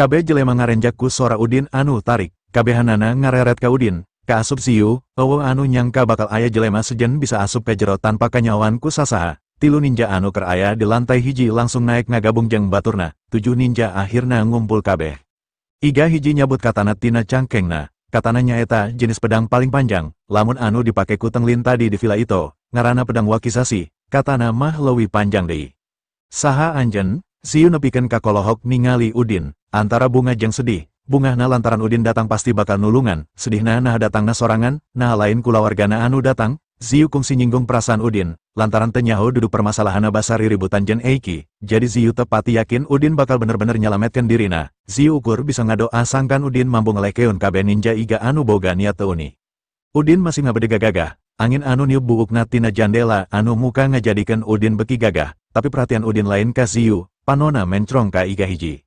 Kabeh jelema ngarenjak ku sora Udin anu tarik, kabehanana ngareret ka Udin, ka asup Ziyu, euweuh anu nyangka bakal aya jelema sejen bisa asup ka jero tanpa kanyahoan ku sasaha. Tilu ninja anu keur aya di lantai hiji langsung naik ngagabung jeung baturna, 7 ninja akhirna ngumpul kabeh. Iga hiji nyabut katana tina cangkengna, katana nyaeta jenis pedang paling panjang, lamun anu dipake ku Tenglin tadi di villa itu, ngaranna pedang wakizashi, katana mah leuwih panjang deui. Saha anjeun? Ziyu nepikeun ka kolohok ningali Udin, antara bunga jeung sedih, bungahna lantaran Udin datang pasti bakal nulungan, sedihna nah datangna sorangan, nah lain kulawargana anu datang. Ziyu kungsi nyinggung perasaan Udin, lantaran teu nyaho duduk permasalahanna basa riributan jeung Eiki, jadi Ziyu tepati yakin Udin bakal bener-bener nyalametkeun dirina. Ziyu ukur bisa ngadoa sangkan Udin mampu ngelekeun kabeh ninja Iga anu boga niat teu uni. Udin masih ngabedega gagah, angin anu niup buukna tina jandela anu muka ngajadikeun Udin beki gagah, tapi perhatian Udin lain ka Ziyu, panona mencrong ka Iga hiji.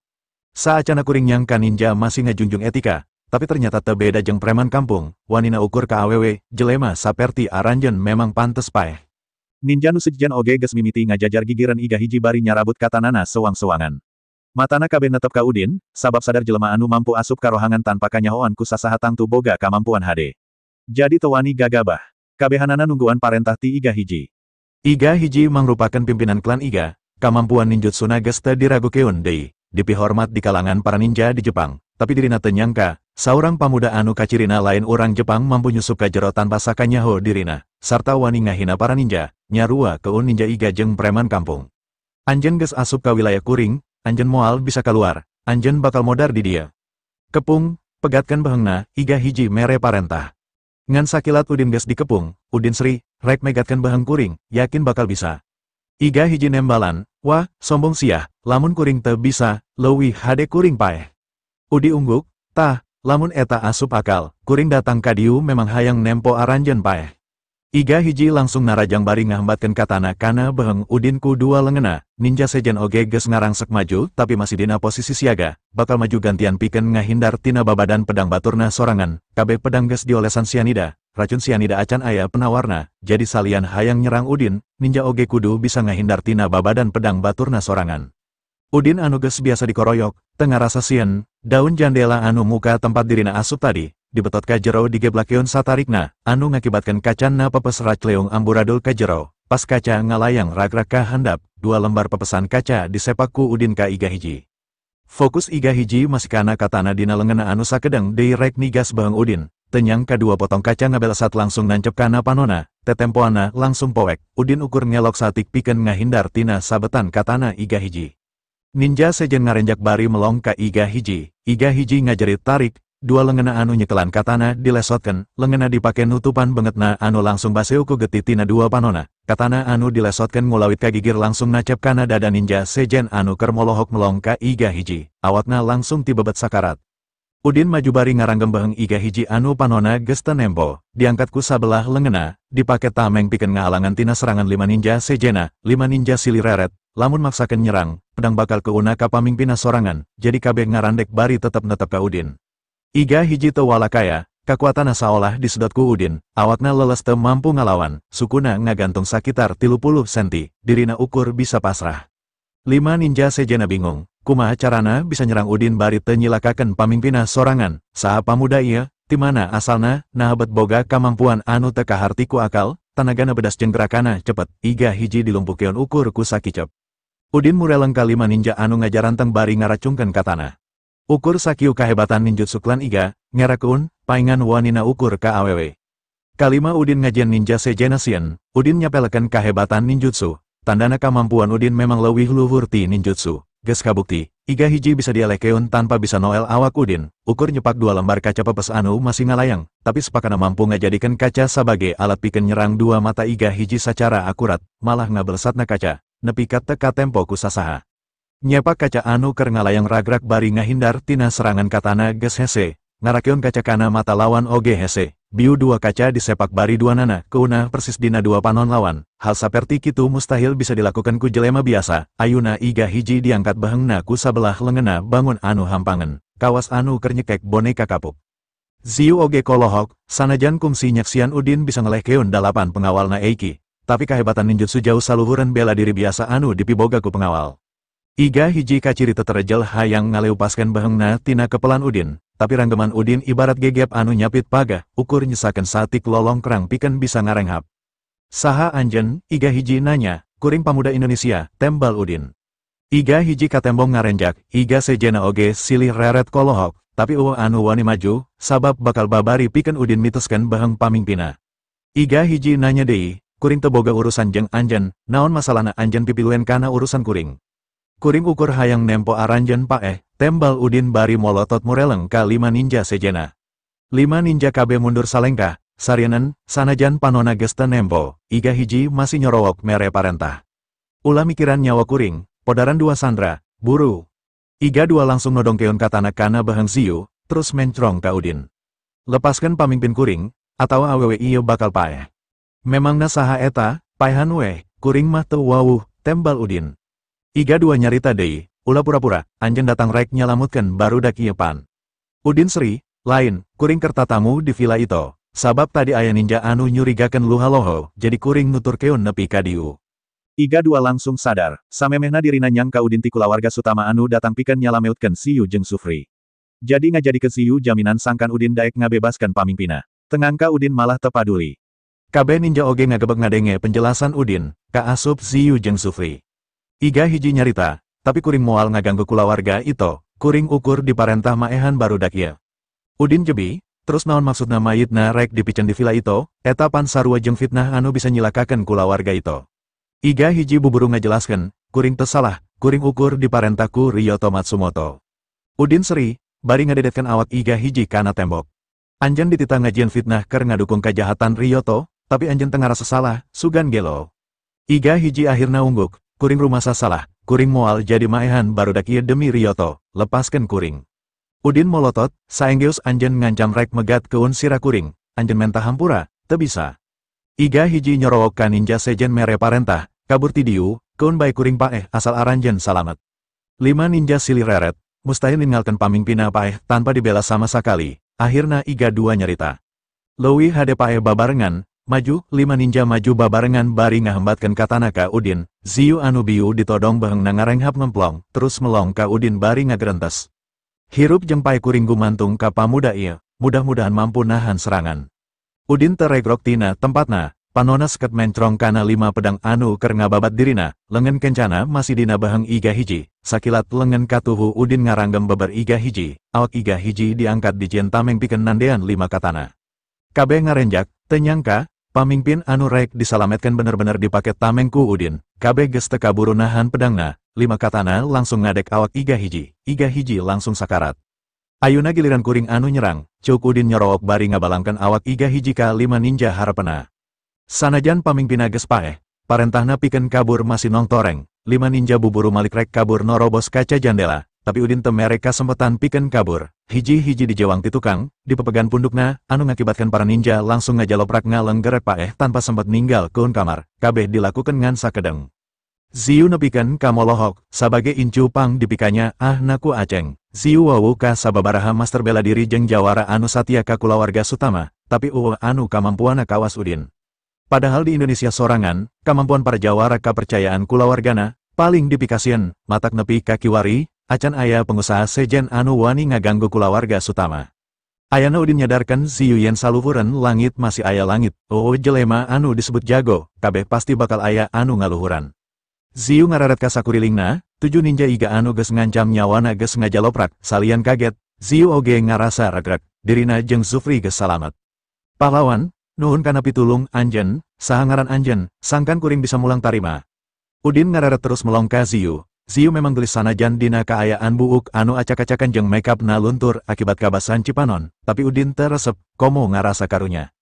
Saacana kuring nyangka ninja masih ngajunjung etika, tapi ternyata teu beda jeung preman kampung, wanina ukur ka awewe, jelema saperti aranjeun memang pantes paeh. Ninja nu sejen oge geus mimiti ngajajar gigireun Iga hiji bari nyarabut katanana sewang-sewangan. Matana kabeh netep ka Udin, sabab sadar jelema anu mampu asup ka rohangan tanpa kanyahoan ku sasaha tangtu boga kamampuan hade. Jadi teu wani gagabah. Kabehanana nungguan parentah ti Iga hiji. Iga hiji mangrupakeun pimpinan klan Iga, kamampuan ninjutsuna geus teu diragukeun deui, dipihormat di kalangan para ninja di Jepang, tapi dirina teu nyangka, saurang pamuda anu kacirina lain urang Jepang mampu nyusup ka jero tanpa sakanyaho dirina, sarta wani ngahina para ninja, nyarua keun ninja Iga jeung preman kampung. Anjeun geus asup ka wilayah kuring, anjeun moal bisa keluar, anjeun bakal modar di dia. Kepung, pegatkeun beheungna, Iga hiji mere parentah. Ngan sakilat Udin geus dikepung, Udin seri, rek megatkeun beheung kuring, yakin bakal bisa. Iga hiji nembalan, wah, sombong siah, lamun kuring teu bisa, leuwih hade kuring paeh. Udi ungguk, tah, lamun eta asup akal, kuring datang ka dieu memang hayang nempo aranjeun paeh. Iga hiji langsung narajang bari ngahambatkeun katana kana beheung Udin ku dua lengena, ninja sejen oge geus ngarangsek maju tapi masih dina posisi siaga, bakal maju gantian pikeun ngahindar tina babadan pedang baturna sorangan, kabeh pedang geus diolesan sianida, racun sianida acan aya penawarna, jadi salian hayang nyerang Udin, ninja oge kudu bisa ngahindar tina babadan pedang baturna sorangan. Udin anu geus biasa dikoroyok, teu ngarasa sieun, daun jandela anu muka tempat dirina asup tadi, dibetot ka jero digeblakeun satarikna, anu ngakibatkeun kacanna pepes racleung amburadul ka jero, pas kaca ngalayang ragrag ka handap, 2 lembar pepesan kaca disepak ku Udin ka Iga hiji. Fokus Iga hiji masih kana katana dina leungeunna anu sakedeng deui rek nigas beheung Udin, teu nyangka 2 potong kaca ngabelesat langsung nancep kana panona, tetempoana langsung poek, Udin ukur ngelok satik pikeun ngahindar tina sabetan katana Iga hiji. Ninja sejen ngarenjak bari melong ka Iga hiji, Iga hiji ngajerit tarik, 2 lengena anu nyekelan katana dilesotkeun, lengena dipake nutupan bengetna anu langsung baseuh ku getih tina 2 panona, katana anu dilesotkeun ngulawit ka gigir langsung nacep kana dada ninja sejen anu keur molohok melong ka Iga hiji, awakna langsung tibebet sakarat. Udin maju bari ngaranggem beheung Iga hiji anu panona geus teu nempo, diangkat ku sabelah lengena, dipake tameng pikeun ngahalangan tina serangan 5 ninja sejena, 5 ninja silih reret, lamun maksakeun nyerang, pedang bakal keuna ka pamingpina sorangan, jadi kabeh ngarandek bari tetep netep ka Udin. Iga hiji teu walakaya, kakuatanna saolah disedot ku Udin, awakna leles teu mampu ngalawan, sukuna ngagantung sakitar 30 senti, dirina ukur bisa pasrah. 5 ninja sejena bingung, kumaha carana bisa nyerang Udin bari teu nyilakakeun pamingpina sorangan, saha pamuda ieu, ti mana asalna, naha bet boga kamampuan anu teu kaharti ku akal, tanagana bedas jeung gerakana cepet, Iga hiji dilumpukeun ukur ku sakicep. Udin mureleng ka 5 ninja anu ngajaranteng bari ngaracungkeun katana. Ukur sakieu kahebatan ninjutsu klan Iga, ngerakeun, paingan wanina ukur ka awewe. Kalima Udin ngajian ninja sejena sieun, Udin nyapelekeun kahebatan ninjutsu, tandana kamampuan Udin memang leuwih luhur ti ninjutsu, geus kabukti, Iga hiji bisa dialekeun tanpa bisa noel awak Udin, ukur nyepak 2 lembar kaca pepes anu masih ngalayang, tapi sepakana mampu ngajadikeun kaca sabage alat pikeun nyerang 2 mata Iga hiji sacara akurat, malah ngabelesatna kaca, nepi ka teu katempo ku sasaha. Nyepak kaca anu keur ngalayang ragrag bari ngahindar tina serangan katana geus hese, ngarakeun kaca kana mata lawan oge hese, biu 2 kaca disepak bari 2 nana, keuna persis dina 2 panon lawan, hal saperti kitu mustahil bisa dilakukan ku jelema biasa, ayuna Iga hiji diangkat beheungna ku sabelah leungeunna bangun anu hampangen, kawas anu keur nyekek boneka kapuk. Ziyu oge kolohok, sanajan kungsi nyaksian Udin bisa ngelehkeun 8 pengawalna Eiki, tapi kahebatan ninjutsu jauh saluhureun bela diri biasa anu dipiboga ku pengawal. Iga hiji kaciri teterejel hayang ngaleupaskeun beheungna tina kepelan Udin, tapi ranggeman Udin ibarat gegep anu nyapit pagah, ukur nyesakeun satik lolongkrang pikeun bisa ngarenghap. Saha anjeun? Iga hiji nanya, kuring pamuda Indonesia, tembal Udin. Iga hiji katembong ngarenjak, iga sejena oge silih reret kolohok, tapi eueuh anu wani maju, sabab bakal babari pikeun Udin miteskeun beheung pamingpina. Iga hiji nanya deui, kuring teu boga urusan jeung anjeun, naon masalahna anjeun pipiluen kana urusan kuring. Kuring ukur hayang nempo aranjeun paeh, tembal Udin bari molotot mureleng ka 5 ninja sejena. 5 ninja kabeh mundur salengkah, sarienan, sanajan panona geus teu nempo, iga hiji masih nyorowok mere parentah. Ulah mikiran nyawa kuring, podaran 2 sandra, buru. Iga 2 langsung nodongkeun katana kana beheung Ziyu, terus mencrong ka Udin. Lepaskan pamimpin kuring, atawa awewe ieu bakal paeh. Memangna saha eta, paehan weh, kuring mah teu wawuh, tembal Udin. Iga 2 nyarita deui, ulah pura-pura, anjeun datang rek nyalamutkeun barudak ieu pan. Udin seri, lain, kuring kerta tamu di villa itu, sabab tadi aya ninja anu nyurigakeun luhaloho, jadi kuring nuturkeun nepi ka dieu. Iga 2 langsung sadar, samemehna dirina nyangka Udin ti kulawarga Sutama anu datang pikeun nyalameutkeun Siyu jeung Sufri. Jadi ngajadikeun Siyu jaminan sangkan Udin daek ngabebaskeun pamingpina. Tengangka Udin malah teu paduli. Kabeh ninja oge ngagebeg ngadenge penjelasan Udin, kaasup Ziyu jeung Sufri. Iga hiji nyarita, tapi kuring moal ngaganggu kulawarga itu, kuring ukur diparentah maehan barudak ieu. Udin jebi, terus naon maksudna mayitna rek dipiceun di villa itu, eta pan sarua jeung fitnah anu bisa nyilakakeun kulawarga itu. Iga hiji buburu ngajelaskeun, kuring teu salah, kuring ukur diparentah ku Ryoto Matsumoto. Udin seri, bari ngadedetkeun awak iga hiji kana tembok. Anjeun dititah ngajieun fitnah keur ngadukung kajahatan Ryoto, tapi anjeun teu ngarasa salah, sugan gelo. Iga hiji akhirna ungguk, kuring rumasa salah, kuring moal jadi maehan barudak ieu demi Ryoto, lepaskeun kuring. Udin molotot, saenggeus anjeun ngancam rek megat keun sira kuring, anjeun menta hampura, teu bisa. Iga hiji nyorowok ka ninja sejen mere parentah, kabur ti dieu, keun bae kuring paeh asal aranjeun salamet. 5 ninja silih reret, mustahil ninggalkeun pamingpina paeh tanpa dibela sama sakali, akhirna iga 2 nyarita. Leuwih hade paeh babarengan, maju, 5 ninja maju babarengan bari ngahembatkeun katana ka Udin, Ziyu anu biu ditodong beheungna ngarenghap ngemplong, terus melong ka Udin bari ngagerentes. Hirup jeung pae kuring gumantung ka pamuda ieu, mudah-mudahan mampu nahan serangan. Udin teregrok tina tempatna, panona seket mencrong kana 5 pedang anu keur ngababat dirina, lengan kencana masih dina beheung iga hiji, sakilat lengan katuhu Udin ngaranggem beber iga hiji, awak iga hiji diangkat dijieun tameng pikeun nandean 5 katana. Kabeh ngarenjak, teu nyangka, pamingpin anu rek disalametkeun bener-bener dipake tameng ku Udin, kabeh geus teu kaburu nahan pedangna, 5 katana langsung ngadek awak iga hiji langsung sakarat. Ayuna giliran kuring anu nyerang, ceuk Udin nyorowok bari ngabalangkeun awak iga hiji ka 5 ninja harepena. Sanajan pamingpina geus paeh, parentahna pikeun kabur masih nongtoreng, 5 ninja buburu malik rek kabur norobos kaca jandela, tapi Udin teu mere kasempetan pikeun kabur, hiji-hiji dijewang ti tukang, dipepegan pundukna, anu ngakibatkan para ninja langsung ngajaloprak ngalenggerek paeh tanpa sempat ninggal keun kamar, kabeh dilakukeun ngan sakedeng. Ziyu nepikeun ka molohok, sabage incu pang dipikanya ah naku aceng. Ziyu wawu ka sababaraha master bela diri jeung jawara anu satia ka kulawarga Sutama, tapi eueuh anu kamampuanna kawas Udin. Padahal di Indonesia sorangan, kamampuan para jawara kapercayaan kulawargana, paling dipikasieun, matak nepi ka kiwari, acan aya pengusaha sejen anu wani ngaganggu kulawarga Sutama. Ayana Udin nyadarkan Ziyu yen saluhureun langit masih aya langit, oh jelema anu disebut jago, kabeh pasti bakal aya anu ngaluhuran. Ziyu ngararet ka sakurilingna, 7 ninja iga anu geus ngancam nyawana geus ngajaloprak, salian kaget, Ziyu oge ngarasa regrek, dirina jeung Zufri geus salamet. Pahlawan, nuhun kana pitulung anjeun, saha ngaran anjeun, sangkan kuring bisa mulang tarima. Udin ngararet terus melong ka Ziyu. Ziyu memang gelis sanajan dina kaayaan buuk anu acak-acakan jeung makeup na luntur akibat kabasan cipanon, tapi Udin teresep, komo ngarasa karunya.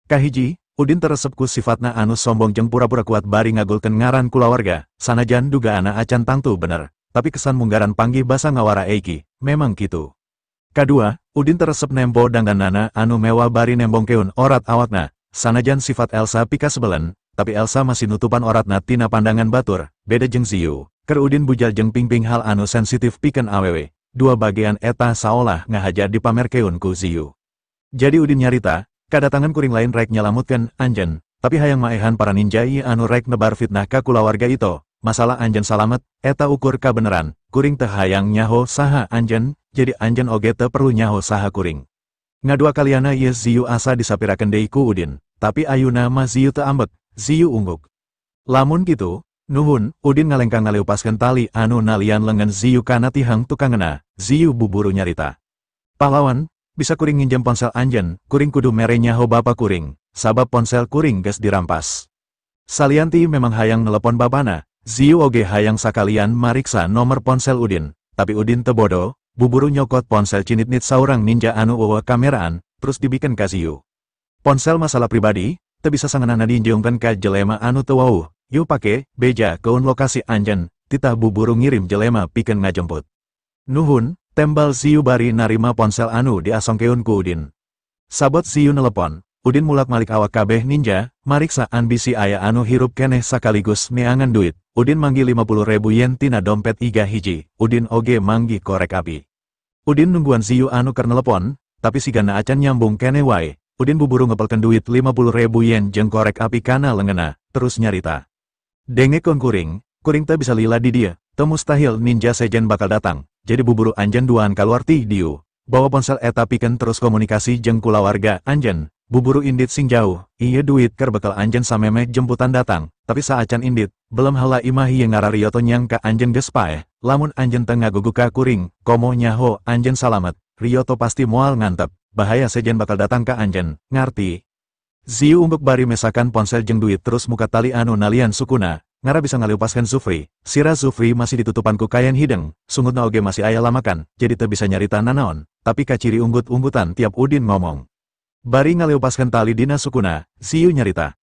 Kahiji, Udin teresep ku sifatna anu sombong jeung pura-pura kuat bari ngagulkeun ngaran kulawarga, sanajan dugaana acan tangtu bener, tapi kesan munggaran panggih basa ngawara eiki, memang kitu. Kadua, Udin teresep nempo dangdanana anu mewah bari nembongkeun orat awakna, sanajan sifat Elsa pikasebelen, tapi Elsa masih nutupan oratna tina pandangan batur, beda jeung Ziyu. Keur Udin bujal jeung pingping hal anu sensitif pikeun awewe, dua bagian eta saolah ngahaja dipamerkeun ku Ziyu. Jadi Udin nyarita, kadatangan kuring lain rek nyalamutkeun anjeun, tapi hayang maehan para ninja ieu anu rek nebar fitnah ka kulawarga itu, masalah anjeun salamet, eta ukur kabeneran, kuring teu hayang nyaho saha anjeun, jadi anjeun oge teu perlu nyaho saha kuring. Ngadua kaliana ieu Ziyu asa disapirakeun deui ku Udin, tapi ayuna mah Ziyu teu ambek, Ziyu ungguk. Lamun kitu, nuhun, Udin ngalengkang ngaleupaskeun tali anu nalian lengan Ziyu kana tihang tukangena, Ziyu buburu nyarita. Pahlawan, bisa kuring nginjem ponsel anjeun, kuring kudu mere nyaho bapa kuring, sabab ponsel kuring geus dirampas. Salianti memang hayang nelepon bapana, Ziyu oge hayang sakalian mariksa nomor ponsel Udin, tapi Udin teu bodo, buburu nyokot ponsel cinit-nit saurang ninja anu eueuh kameraan, terus dibikeun ka Ziyu. Ponsel masalah pribadi, teu bisa sangeunahna diinjeungkeun ka jelema anu teu wauh, yu pake, beja keun lokasi anjeun, titah buburu ngirim jelema pikeun ngajemput. Nuhun, tembal Ziyu bari narima ponsel anu diasongkeun ku Udin. Sabot Ziyu nelepon, Udin mulak-malik awak kabeh ninja, mariksa ambisi aya anu hirup keneh sakaligus neangan duit. Udin manggi 50.000 yen tina dompet iga hiji, Udin oge manggi korek api. Udin nungguan Ziyu anu keur nelepon, tapi sigana acan nyambung keneh wae. Udin buburu ngepelkeun duit 50.000 yen jeung korek api kana leungeunna, terus nyarita. Dengekeun kuring, kuring teu bisa lila di dieu, teu mustahil ninja sejen bakal datang, jadi buburu anjeun duaan kaluar ti dieu. Bawa ponsel eta pikeun terus komunikasi jeung kulawarga anjeun. Buburu indit sing jauh, ieu duit keur bekal anjeun samemeh jemputan datang, tapi saacan indit, belum heula imah ieu ngararioto nyangka anjeun geus paeh, lamun anjeun teu ngagugu ka kuring, komo nyaho anjeun salamet, Rioto pasti moal ngantep, bahaya sejen bakal datang ka anjeun, ngarti. Ziyu ungguk bari mesakan ponsel jeung duit terus muka tali anu nalian sukuna, ngara bisa ngaleupaskeun Zufri, sira Zufri masih ditutupan ku kayan hideng, sungutna oge masih aya lamakan, jadi teu bisa nyarita nanaon, tapi kaciri unggut-unggutan tiap Udin ngomong. Bari ngaleupaskeun tali dina sukuna, Ziyu nyarita.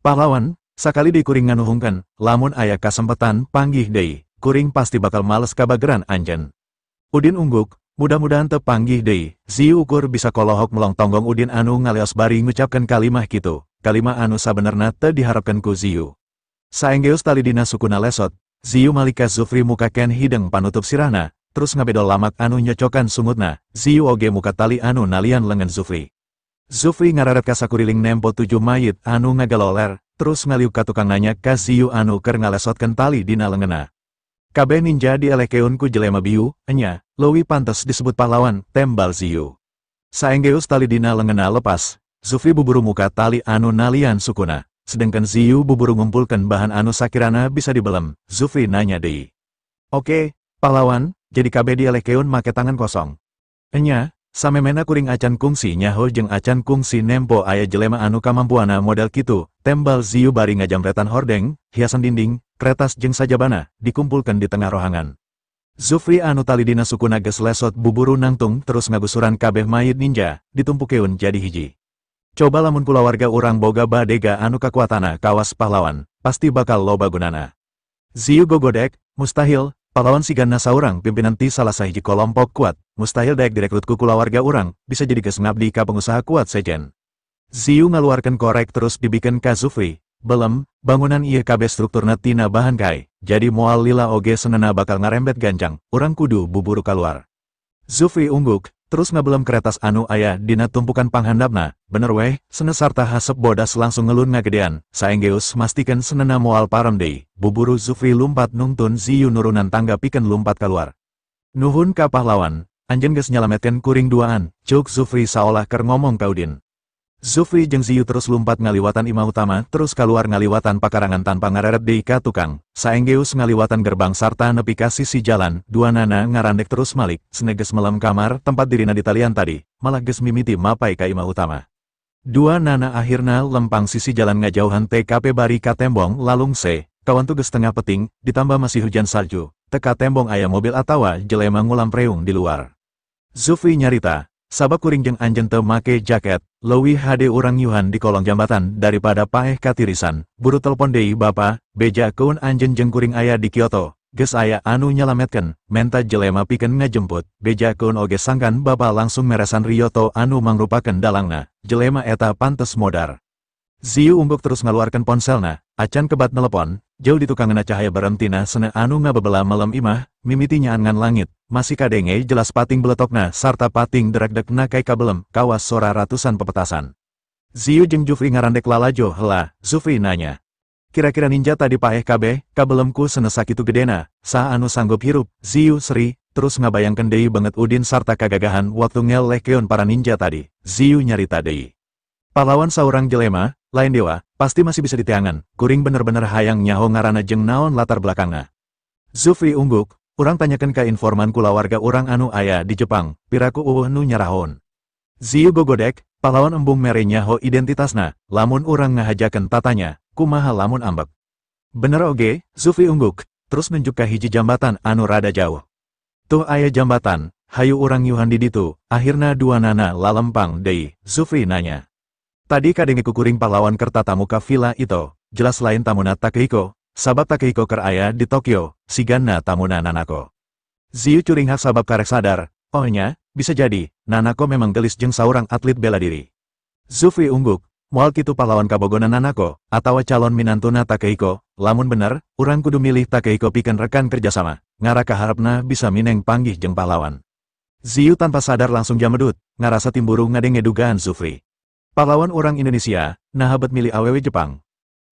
Pahlawan, sakali deui kuring nganuhungkeun, lamun aya kasempetan panggih deui, kuring pasti bakal males kabageran anjeun. Udin ungguk, mudah-mudahan teu panggih deui, Ziyu ukur bisa kolohok melong tonggong Udin anu ngaleos bari ngucapkeun kalimah kitu, kalimah anu sabenerna teu diharapkeun ku Ziyu. Saenggeus tali dina sukuna lesot, Ziyu malik ka Zufri muka ken hideng panutup sirahna, terus ngabedol lamak anu nyocokan sungutna, Ziyu oge muka tali anu nalian lengan Zufri. Zufri ngararet ka sakuriling nempo 7 mayit anu ngagaloler, terus ngaliuk ka tukang nanya ka Ziyu anu keur ngalesotkeun tali dina leungeunna. Kabeh ninja dielekeun ku jelema biu, enya, leuwih pantes disebut pahlawan, tembal Ziyu. Saenggeus tali dina leungeunna lepas, Zufri buburu muka tali anu nalian sukuna, sedengkeun Ziyu buburu ngumpulkeun bahan anu sakirana bisa dibelem, Zufri nanya deui. Oke, pahlawan, jadi kabeh dielekeun make tangan kosong. Enya, samemena kuring acan kungsi nyaho jeung acan kungsi nempo aya jelema anu kamampuana model kitu, tembal Ziyu bari ngajamretan hordeng, hiasan dinding, kretas jeung sajabana, dikumpulkeun di tengah rohangan. Zufri anu tali dina sukuna geus lesot buburu nangtung terus ngagusuran kabeh mayit ninja, ditumpukeun jadi hiji. Coba lamun kulawarga urang boga badega anu kakuatana kawas pahlawan, pasti bakal loba gunana. Ziyu gogodek, mustahil, pahlawan sigana saurang pimpinan ti salah sahiji kelompok kuat, mustahil daek direkrut ku kulawarga urang, bisa jadi geus ngabdi ka pengusaha kuat sejen. Ziyu ngaluarkeun korek terus dibikeun ka Zufri, belem, bangunan ieu kabeh strukturna tina bahan kai, jadi moal lila oge senena bakal ngarembet gancang, urang kudu buburu kaluar. Zufri ungguk, terus ngabelem kretas anu aya dina tumpukan panghandapna, bener weh, sene sarta hasep bodas langsung ngelun ngagedean, saenggeus mastikeun senena moal parem deui, buburu Zufri lumpat nungtun Ziyu nurunan tangga pikeun lumpat kaluar. Nuhun ka pahlawan, anjeun geus nyalametkeun kuring duaan, ceuk Zufri saolah keur ngomong ka Udin. Zufri jeung Ziyu terus lumpat ngaliwatan imah utama, terus kaluar ngaliwatan pakarangan tanpa ngareret deui ka tukang, saenggeus ngaliwatan gerbang sarta nepi ka sisi jalan, duanana ngarandek terus malik, sene geus melem kamar tempat dirina ditalian tadi, malah geus mimiti mapai ka imah utama. Dua nana akhirna lempang sisi jalan ngajauhan TKP bari ka tembong lalungse, kawantu geus tengah peting, ditambah masih hujan salju, teka tembong aya mobil atawa jelema ngulampreung di luar. Zufri nyarita, sabab kuring jeung anjeun teu make jaket, leuwih hade urang nyuhan di kolong jambatan daripada paeh katirisan, buru telepon deui bapa, beja keun anjeun jeung kuring aya di Kyoto, geus aya anu nyalametkeun, menta jelema pikeun ngajemput, beja keun oge sangkan bapa langsung meresan Rioto anu mangrupakeun dalangna, jelema eta pantes modar. Ziyu ungguk terus ngaluarkeun ponselna, acan kebat nelepon, jauh di tukangeuna cahaya berentina sene anu ngabebela melem imah, mimiti nyaangan langit, masih kadenge jelas pating beletokna sarta pating derekdekna kai kabelem, kawas sora ratusan pepetasan. Ziyu jeung Zufri ngarandek lalajo hela, Zufri nanya. Kira-kira ninja tadi paeh kabeh, kabelemku senesa kitu gedena, saha anu sanggup hirup, Ziyu seri, terus ngabayangkeun deui banget Udin sarta kagagahan waktu ngelehkeun para ninja tadi, Ziyu nyarita deui. Pahlawan saurang jelema, lain dewa, pasti masih bisa diteangan, kuring bener-bener hayang nyaho ngaranna jeung naon latar belakangna. Zufri ungguk, urang tanyakeun ka informan kulawarga urang anu aya di Jepang, piraku eueuh nu nyarahon. Ziyu gogodek, pahlawan embung mere nyaho identitasna, lamun urang ngahajakeun tatanya, kumaha lamun ambek. Bener oge, Zufri ungguk, terus nunjuk ka hiji jambatan anu rada jauh. Tuh aya jambatan, hayu urang nyuhan di ditu, akhirna dua nana lalempang deui, Zufri nanya. Tadi kadenge kukuring pahlawan kerta tamu ka villa itu, jelas lain tamuna Takehiko, sabab Takehiko ker aya di Tokyo, sigana tamuna Nanako. Ziyu curinghak sabab karek sadar, oh nya, bisa jadi, Nanako memang gelis jeung saurang atlet bela diri. Zufri ungguk, moal kitu pahlawan kabogona Nanako, atawa calon minantuna Takehiko, lamun bener, urang kudu milih Takehiko pikeun rekan kerjasama, ngara kaharepna bisa mineng panggih jeung pahlawan. Ziyu tanpa sadar langsung jamedut, ngarasa timburu ngadenge dugaan Zufri. Pahlawan orang Indonesia, naha bet milih awewe Jepang.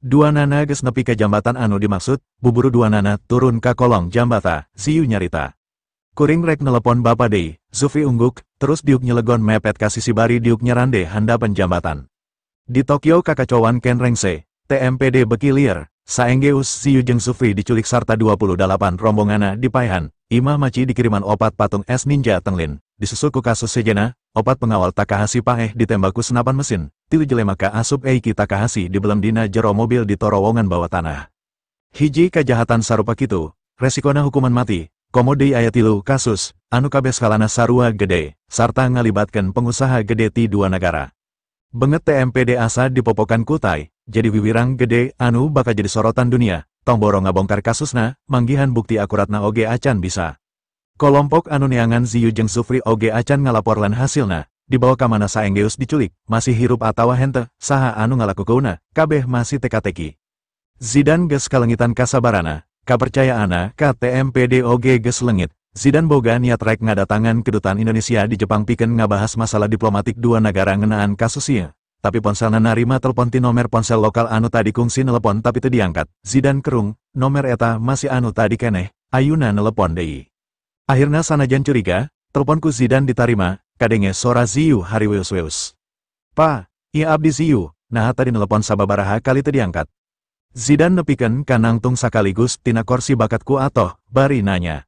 Dua nana geus nepi ka jambatan anu dimaksud, buburu dua nana turun ka kolong jambata, Ziyu nyarita. Kuring rek nelepon bapa deui, Zufri ungguk, terus diuk nyelegon mepet ka sisi bari diuk nyerande handapan jambatan. Di Tokyo kakacauan Kenrengse, TMPD beki liar, saenggeus Ziyu jeung Zufri diculik sarta 28 rombongana dipaehan, imah maci dikiriman opat patung es ninja Tenglin, disusul ku kasus sejena, opat pengawal Takahashi paeh ditembak ku senapan mesin, tilu jelema ka asup Eiki Takahashi dibelem dina jero mobil di terowongan bawah tanah. Hiji kajahatan sarupa kitu, resikona hukuman mati, komo deui aya tilu kasus, anu kabeh skalana sarua gede, sarta ngalibatkeun pengusaha gede ti dua nagara. Banget TMPD asa dipopokan kutai, jadi wiwirang gede anu bakal jadi sorotan dunia, tong boro ngabongkar kasusna, manggihan bukti akuratna oge acan bisa. Kolompok anu neangan Ziyu jeung Zufri oge acan ngalapor lan hasilna, dibawa ka mana saenggeus diculik, masih hirup atawa henteu, saha anu ngalakukeunna, kabeh masih teka-teki. Zidan geus kalengitan kasabarana, kapercayaanna ka TMPD oge geus leungit. Zidan boga niat rek ngadatangan kedutaan Indonesia di Jepang pikeun ngabahas masalah diplomatik dua nagara ngeunaan kasus ieu. Tapi ponselna narima telepon ti nomer ponsel lokal anu tadi kungsi nelepon tapi teu diangkat. Zidan kerung, nomer eta masih anu tadi keneh, ayuna nelepon deui. Akhirna sanajan curiga, telepon ku Zidan ditarima, kadenge sora Ziyu hariweus-weus. Pa, ieu abdi Ziyu, naha tadi nelepon sababaraha kali teu diangkat. Zidan nepikeun ka nangtung sakaligus tina korsi bakat ku atoh, bari nanya.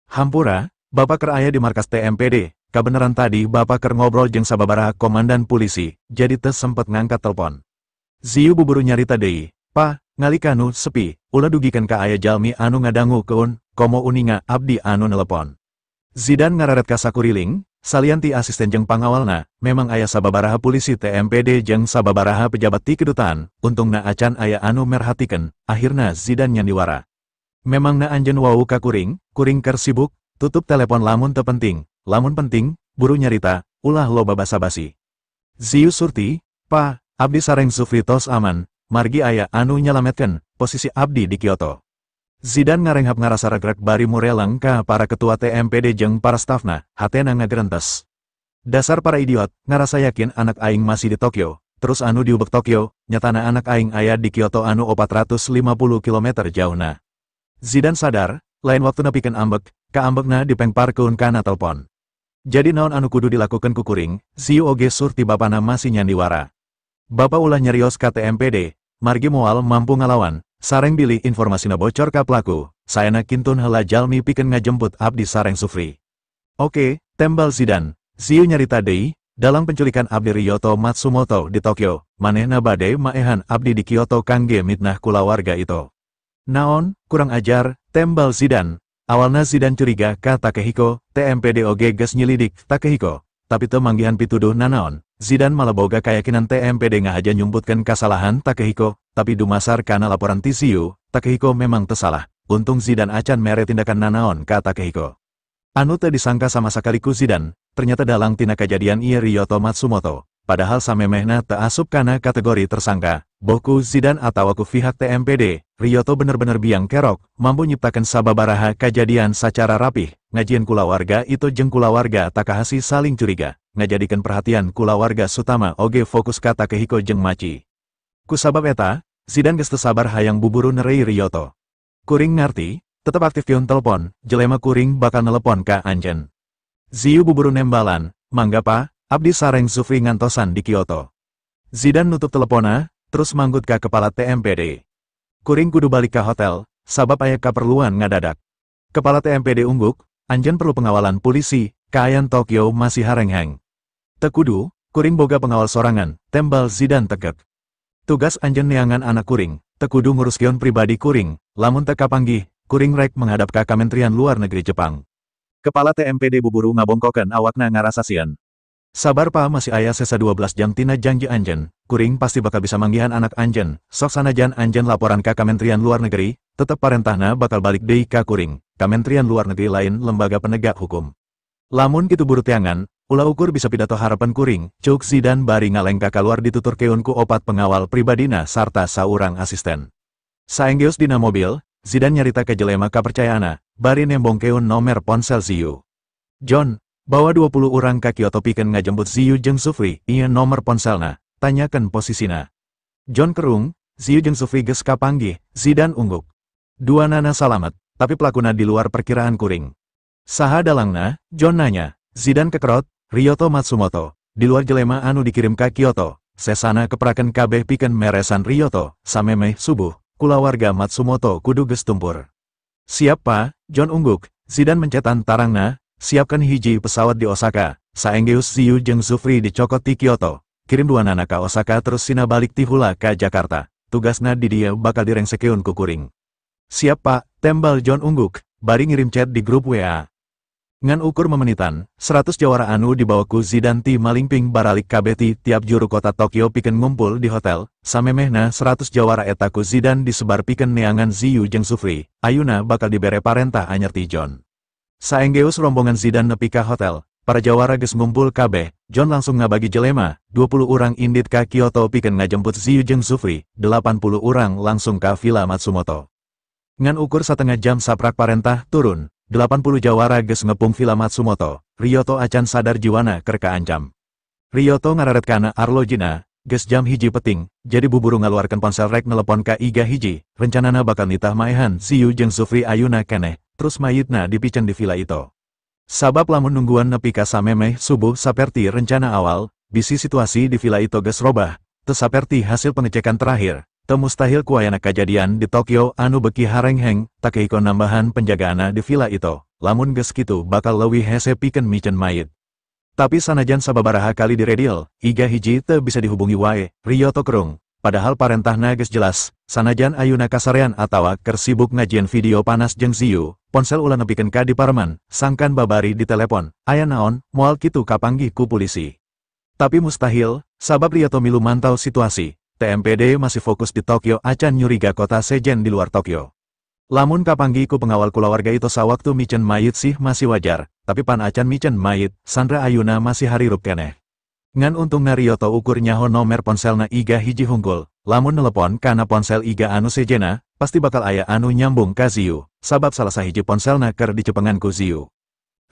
Hampura, bapak ker aya di markas TMPD, kabeneran tadi bapak ker ngobrol jeung sababaraha komandan polisi, jadi teu sempet ngangkat telepon. Ziyu buburu nyarita deui, pa, ngalikanu sepi, ulah dugikeun ka aya jalmi anu ngadangukeun, komo uninga abdi anu nelepon. Zidan ngararet ka sakuriling, salian ti asisten jeung pangawalna, memang aya sababaraha polisi TMPD jeung sababaraha pejabat ti kedutaan, untungna acan aya anu merhatikeun, akhirna Zidan nyandiwara. Memangna anjeun wau ka kuring, kuring ker sibuk, tutup telepon lamun teu penting, lamun penting, buru nyarita, ulah loba basa-basi. Ziyu surti, pa, abdi sareng Zufri tos aman, margi aya anu nyalametkeun, posisi abdi di Kyoto. Zidan ngarenghap ngarasa regrek bari mureleng ka para ketua TMPD jeung para stafna, hatena ngagerentes. Dasar para idiot, ngarasa yakin anak aing masih di Tokyo, terus anu diubek Tokyo, nyatana anak aing aya di Kyoto anu 450 km jauhna. Zidan sadar, lain waktu nepikeun ambek, kaambekna dipengparkeun kana telpon. Jadi naon anu kudu dilakukan ku kuring, Ziyu oge surti bapana masih nyandiwara. Bapa ulah nyarios ka TMPD, margi moal mampu ngalawan, sareng bilih informasina bocor ka pelaku, sayana kintun heula jalmi pikeun ngajemput abdi sareng Sufri. Oke, tembal Zidan, Ziyu nyarita deui, dalam penculikan abdi Ryoto Matsumoto di Tokyo, manehna bade maehan abdi di Kyoto kangge mitnah kulawarga itu. Naon, kurang ajar, tembal Zidan. Awalna Zidan curiga ka Takehiko, TMPD oge geus nyelidik Takehiko, tapi teu manggihan pituduh nanaon. Zidan malah boga kayakinan TMPD ngahaja nyumputkeun kasalahan Takehiko, tapi dumasar kana laporan ti Ziyu, Takehiko memang teu salah. Untung Zidan acan mere tindakan nanaon ka Takehiko. Anu teu disangka sama sakali ku Zidan, ternyata dalang tina kajadian ieu Ryoto Matsumoto. Padahal samemehna teu asup kana kategori tersangka, boh ku Zidan atawa ku pihak TMPD, Ryoto bener-bener biang kerok, mampu nyiptakeun sababaraha kajadian sacara rapih, ngajieun kulawarga itu jeung kulawarga Takahashi saling curiga, ngajadikeun perhatian kulawarga Sutama oge fokus ka Takehiko jeung Machi. Kusabab eta, Zidan geus teu sabar hayang buburu nerei Ryoto. Kuring ngarti, tetep aktifkeun telepon, jelema kuring bakal nelepon ka anjeun. Ziyu buburu nembalan, mangga pa, abdi sareng Zufri ngantosan di Kyoto. Zidan nutup telepona, terus manggut ka kepala TMPD. Kuring kudu balik ka hotel, sabab aya kaperluan ngadadak. Kepala TMPD ungguk, anjeun perlu pengawalan polisi, kaayan Tokyo masih harengheng. Teu kudu, kuring boga pengawal sorangan, tembal Zidan tegek. Tugas anjeun neangan anak kuring, teu kudu nguruskeun pribadi kuring, lamun teu kapanggih, kuring rek menghadap ka Kementerian Luar Negeri Jepang. Kepala TMPD buburu ngabongkokeun awakna ngarasa sieun. Sabar pa, masih aya sesa 12 jam tina janji anjeun, kuring pasti bakal bisa manggihan anak anjeun, sok sanajan anjeun laporan ka Kementerian Luar Negeri, tetep parentahna bakal balik deui ka kuring, Kementerian Luar Negeri lain lembaga penegak hukum. Lamun kitu buru teangan, ulah ukur bisa pidato harapan kuring, cuk Zidan bari ngalengka kaluar dituturkeun ku opat pengawal pribadina sarta saurang asisten. Saenggeus dina mobil, Zidan nyarita ke jelema kapercayaana, bari nembongkeun nomer ponsel Ziyu. John, bawa 20 urang ka Kyoto pikeun ngajemput Ziyu jeung Sufri, ieu nomor ponselna, tanyakeun posisina. John kerung, Ziyu jeung Sufri geus kapanggih, Zidan ungguk. Dua nana salamet, tapi pelakuna di luar perkiraan kuring. Saha dalangna, John nanya. Zidan kekerot, Ryoto Matsumoto, di luar jelema anu dikirim ka Kyoto, sesana kepraken kabeh pikeun meresan Ryoto, samemeh subuh, kulawarga Matsumoto kudu geus tumpur. Siap pa, John ungguk, Zidan mencetan tarangna, siapkan hiji pesawat di Osaka, saenggeus Ziyu jeung Zufri dicokot ti Kyoto, kirim dua nana ka Osaka terus sina balik ti hula ka Jakarta, tugasna di dieu bakal direngsekeun ku kuring. Siap pak, tembal John ungguk, bari ngirim chat di grup WA. Ngan ukur memenitan, 100 jawara anu dibawa ku Zidan ti malingping baralik kabeh ti tiap juru kota Tokyo pikeun ngumpul di hotel, samemehna 100 jawara eta ku Zidan disebar pikeun neangan Ziyu jeung Sufri, ayuna bakal dibere parentah anyar ti John. Saenggeus rombongan Zidan nepi ka hotel, para jawara geus ngumpul kabeh, John langsung ngabagi jelema, 20 urang indit ka Kyoto pikeun ngajemput Ziyu jeung Sufri, 80 urang langsung ka Villa Matsumoto. Ngan ukur setengah jam saprak parentah turun, 80 jawara geus ngepung Villa Matsumoto, Ryoto acan sadar jiwana keur kaancam. Ryoto ngararet kana arlojina, geus jam 1 peting, jadi buburu ngaluarkeun ponsel rek nelepon ka iga hiji, rencanana bakal nitah maehan Ziyu jeung Sufri ayuna keneh, terus mayitna dipicen di villa itu. Sabab lamun nungguan nepi ka samemeh subuh saperti rencana awal, bisi situasi di villa itu geus robah, teu saperti hasil pengecekan terakhir. Teu mustahil kuayana kajadian di Tokyo anu beki harengheng, Takehiko nambahan penjagaana di villa itu, lamun geus kitu bakal leuwih hese pikeun miceun mayit. Tapi sanajan sababaraha kali diredial, iga hiji teu bisa dihubungi wae, Ryoto kerung, padahal parentahna geus jelas, sanajan ayuna kasarean atawa keur sibuk ngajieun video panas jeung Ziyu, ponsel ulah nepikeun ka di parman, sangkan babari di telepon, aya naon, moal kitu kapanggih ku polisi. Tapi mustahil, sabab Ryoto milu mantau situasi. TMPD masih fokus di Tokyo acan nyuriga kota sejen di luar Tokyo. Lamun kapanggih ku pengawal kulawarga itu sawaktu micen mayit sih masih wajar, tapi pan acan micen mayit, Sandra ayuna masih harirup keneh. Ngan untungna Ryoto ukur nyaho nomer ponselna iga hiji hungkul, lamun nelepon kana ponsel iga anu sejena, pasti bakal aya anu nyambung ka Ziyu, sabab salah sahiji ponselna keur dicepengan ku Ziyu.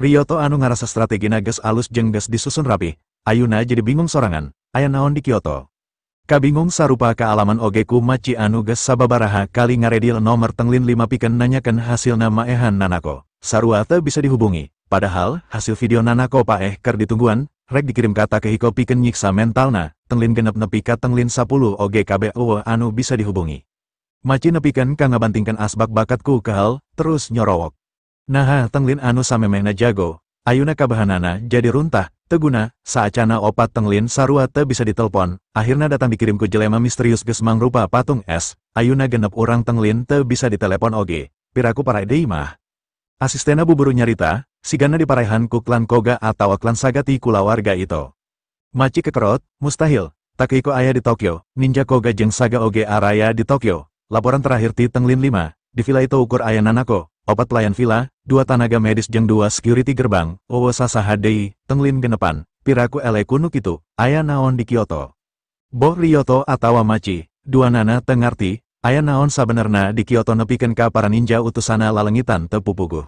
Ryoto anu ngarasa strategina geus alus jeung geus disusun rapih, ayuna jadi bingung sorangan, aya naon di Kyoto. Kabingung sarupa kaalaman oge ku Machi anu geus sababaraha kali ngaredil nomor tenglin 5 pikeun nanyakeun hasilna maehan Nanako. Sarua teu bisa dihubungi, padahal hasil video Nanako paeh keur ditungguan, rek dikirim ka Takehiko pikeun nyiksa mentalna, tenglin 6 nepi ka tenglin 10 oge kabeh eueuh anu bisa dihubungi. Machi nepikeun ka ngabantingkeun asbak bakatku kehel, terus nyorowok. Naha tenglin anu samemehna jago, ayuna kabahanana jadi runtah. Teguna, saacana opat tenglin sarua teu bisa ditelepon, akhirna datang dikirim ku jelema misterius geus mangrupa patung es, ayuna 6 urang tenglin teu bisa ditelepon oge, piraku parae deui mah. Asistena buburu nyarita, sigana diparehan ku klan Koga atawa klan Sagati kulawarga itu. Machi kekerot, mustahil, Takehiko aya di Tokyo, ninja Koga jeung Saga oge araya di Tokyo, laporan terakhir ti tenglin 5, di villa itu ukur aya Nanako, opat pelayan villa, 2 tanaga medis jeung 2 security gerbang, owo sasaha deui, tenglin 6, piraku ele kunu kitu, aya naon di Kyoto. Boh Ryoto atawa Machi, dua nana teu ngarti, aya naon sabenerna di Kyoto nepikeun ka para ninja utusana lalengitan teu pupuguh.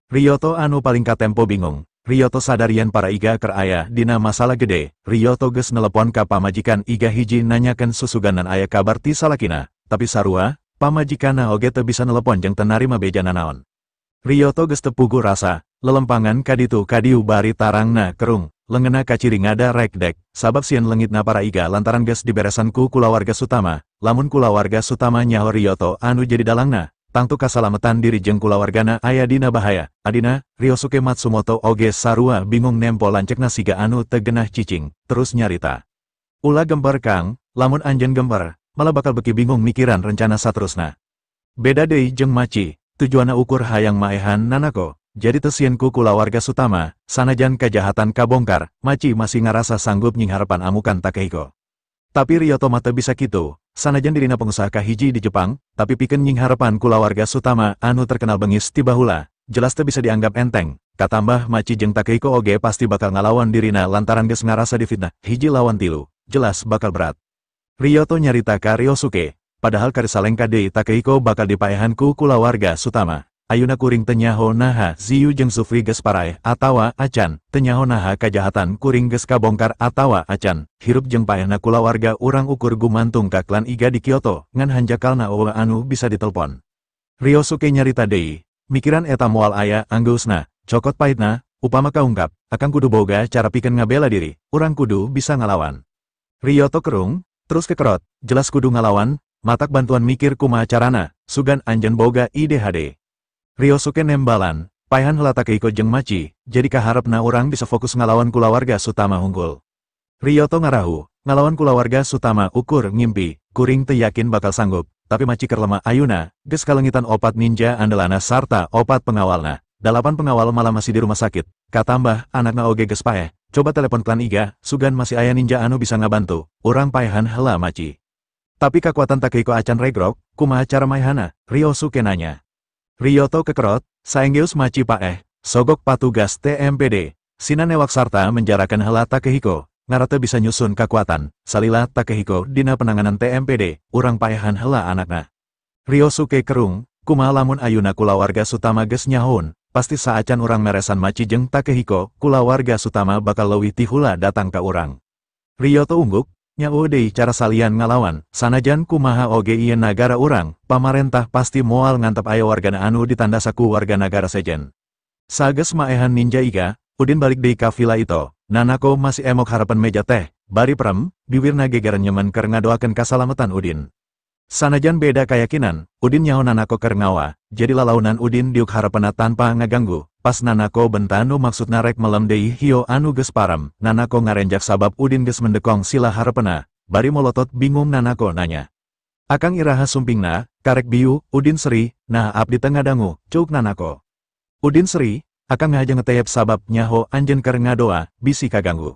Ryoto anu paling katempo bingung, Ryoto sadar yen para iga keur aya dina masalah gede, Ryoto geus nelepon ka pamajikan iga hiji nanyakeun susuganan aya kabar ti salakina. tapi sarua, pamajikanna oge teu bisa nelepon jeung teu narima beja nanaon. Ryoto geus teu puguh rasa, lelempangan kaditu kadieu bari tarangna kerung, leungeunna kaciri ngada rek-dek, sabab sieun leungitna para Iga lantaran geus diberesan ku kulawarga Sutama, lamun kulawarga Sutama nyaho Ryoto anu jadi dalangna, tangtu kasalametan diri jeung kulawargana aya dina bahaya. Adina, Ryosuke Matsumoto oge sarua bingung nempo lanceukna siga anu teu genah cicing, terus nyarita. Ulah gemper Kang, lamun anjeun gemper, malah bakal beki bingung mikiran rencana saterusna. Beda deui jeung Machi, tujuanna ukur hayang maehan Nanako, jadi teu sieun ku kulawarga Sutama, sanajan kajahatan kabongkar, Machi masih ngarasa sanggup nyingharepan amukan Takehiko. Tapi Ryoto mah teu bisa kitu, sanajan dirina pengusaha kahiji di Jepang, tapi pikeun nyingharepan kulawarga Sutama anu terkenal bengis ti baheula, jelas teu bisa dianggap enteng. Katambah Machi jeung Takehiko oge pasti bakal ngalawan dirina lantaran geus ngarasa difitnah, hiji lawan tilu, jelas bakal berat. Ryoto nyarita ka Ryosuke, padahal karisalengka deui Takehiko bakal dipaehan ku kulawarga Sutama. Ayuna kuring teu nyaho naha Ziyu jeung Zufri geus paraeh atawa acan, teu nyaho naha kajahatan kuring geus kabongkar atawa acan, hirup jeung paehna kulawarga urang ukur gumantung ka klan Iga di Kyoto, ngan hanjakalna eueuh anu bisa ditelpon. Ryosuke nyarita deui, mikiran eta moal aya anggeusna, cokot pahitna, upama kaungkap, akang kudu boga cara pikeun ngabela diri, urang kudu bisa ngalawan. Ryoto kerung, terus kekerot, jelas kudu ngalawan, matak bantuan mikir kumaha carana, sugan anjeun boga ide hade. Ryosuke nembalan, paehan heula Takehiko jeung Machi, jadi kaharepna urang bisa fokus ngalawan kulawarga Sutama unggul. Ryoto ngarahu, ngalawan kulawarga Sutama ukur ngimpi, kuring teu yakin bakal sanggup, tapi Machi keur lemah ayuna, geus kalengitan 4 ninja andelana sarta 4 pengawalna, 8 pengawal malah masih di rumah sakit, katambah anakna oge geus paeh, coba telepon klan Iga, sugan masih aya ninja anu bisa ngabantu, urang paehan heula Machi. Tapi kekuatan Takehiko acan regrok, kumaha cara maehana, Ryosuke nanya. Ryoto kekerot, saenggeus Machi paeh, sogok patugas TMPD, sina newak sarta menjarakan heula Takehiko, ngarate bisa nyusun kekuatan, salila Takehiko dina penanganan TMPD, urang paehan heula anakna. Ryosuke kerung, kumaha lamun ayuna kulawarga Sutama geus nyahoun, pasti saacan urang meresan Machi jeung Takehiko, kulawarga Sutama bakal leuwih ti hula datang ka urang. Ryoto ungguk, nyaho deui cara salian ngalawan, sanajan kumaha oge ieu nagara urang, pamarentah pasti moal ngantep aya wargana anu ditandasaku warga nagara sejen. Sageus maehan ninja Iga, Udin balik deui ka villa Ito, Nanako masih emok harapan meja teh, bari prem, biwirna gegeran nyemen keur ngadoakeun kasalametan Udin. Sanajan beda kayakinan, Udin nyaho Nanako keur ngawa, jadi lalaunan Udin diuk harapena tanpa ngaganggu. Pas Nanako bentanu maksudna rek melem deui hio anu geus param, Nanako ngarenjak sabab Udin geus mendekong sila harapena, bari molotot bingung Nanako nanya. Akang iraha sumpingna, karek biu, Udin seri, nah abdi teu ngadangu, ceuk Nanako. Udin seri, akang ngahaja ngeteyep sabab nyaho anjeun keur ngadoa, bisi kaganggu.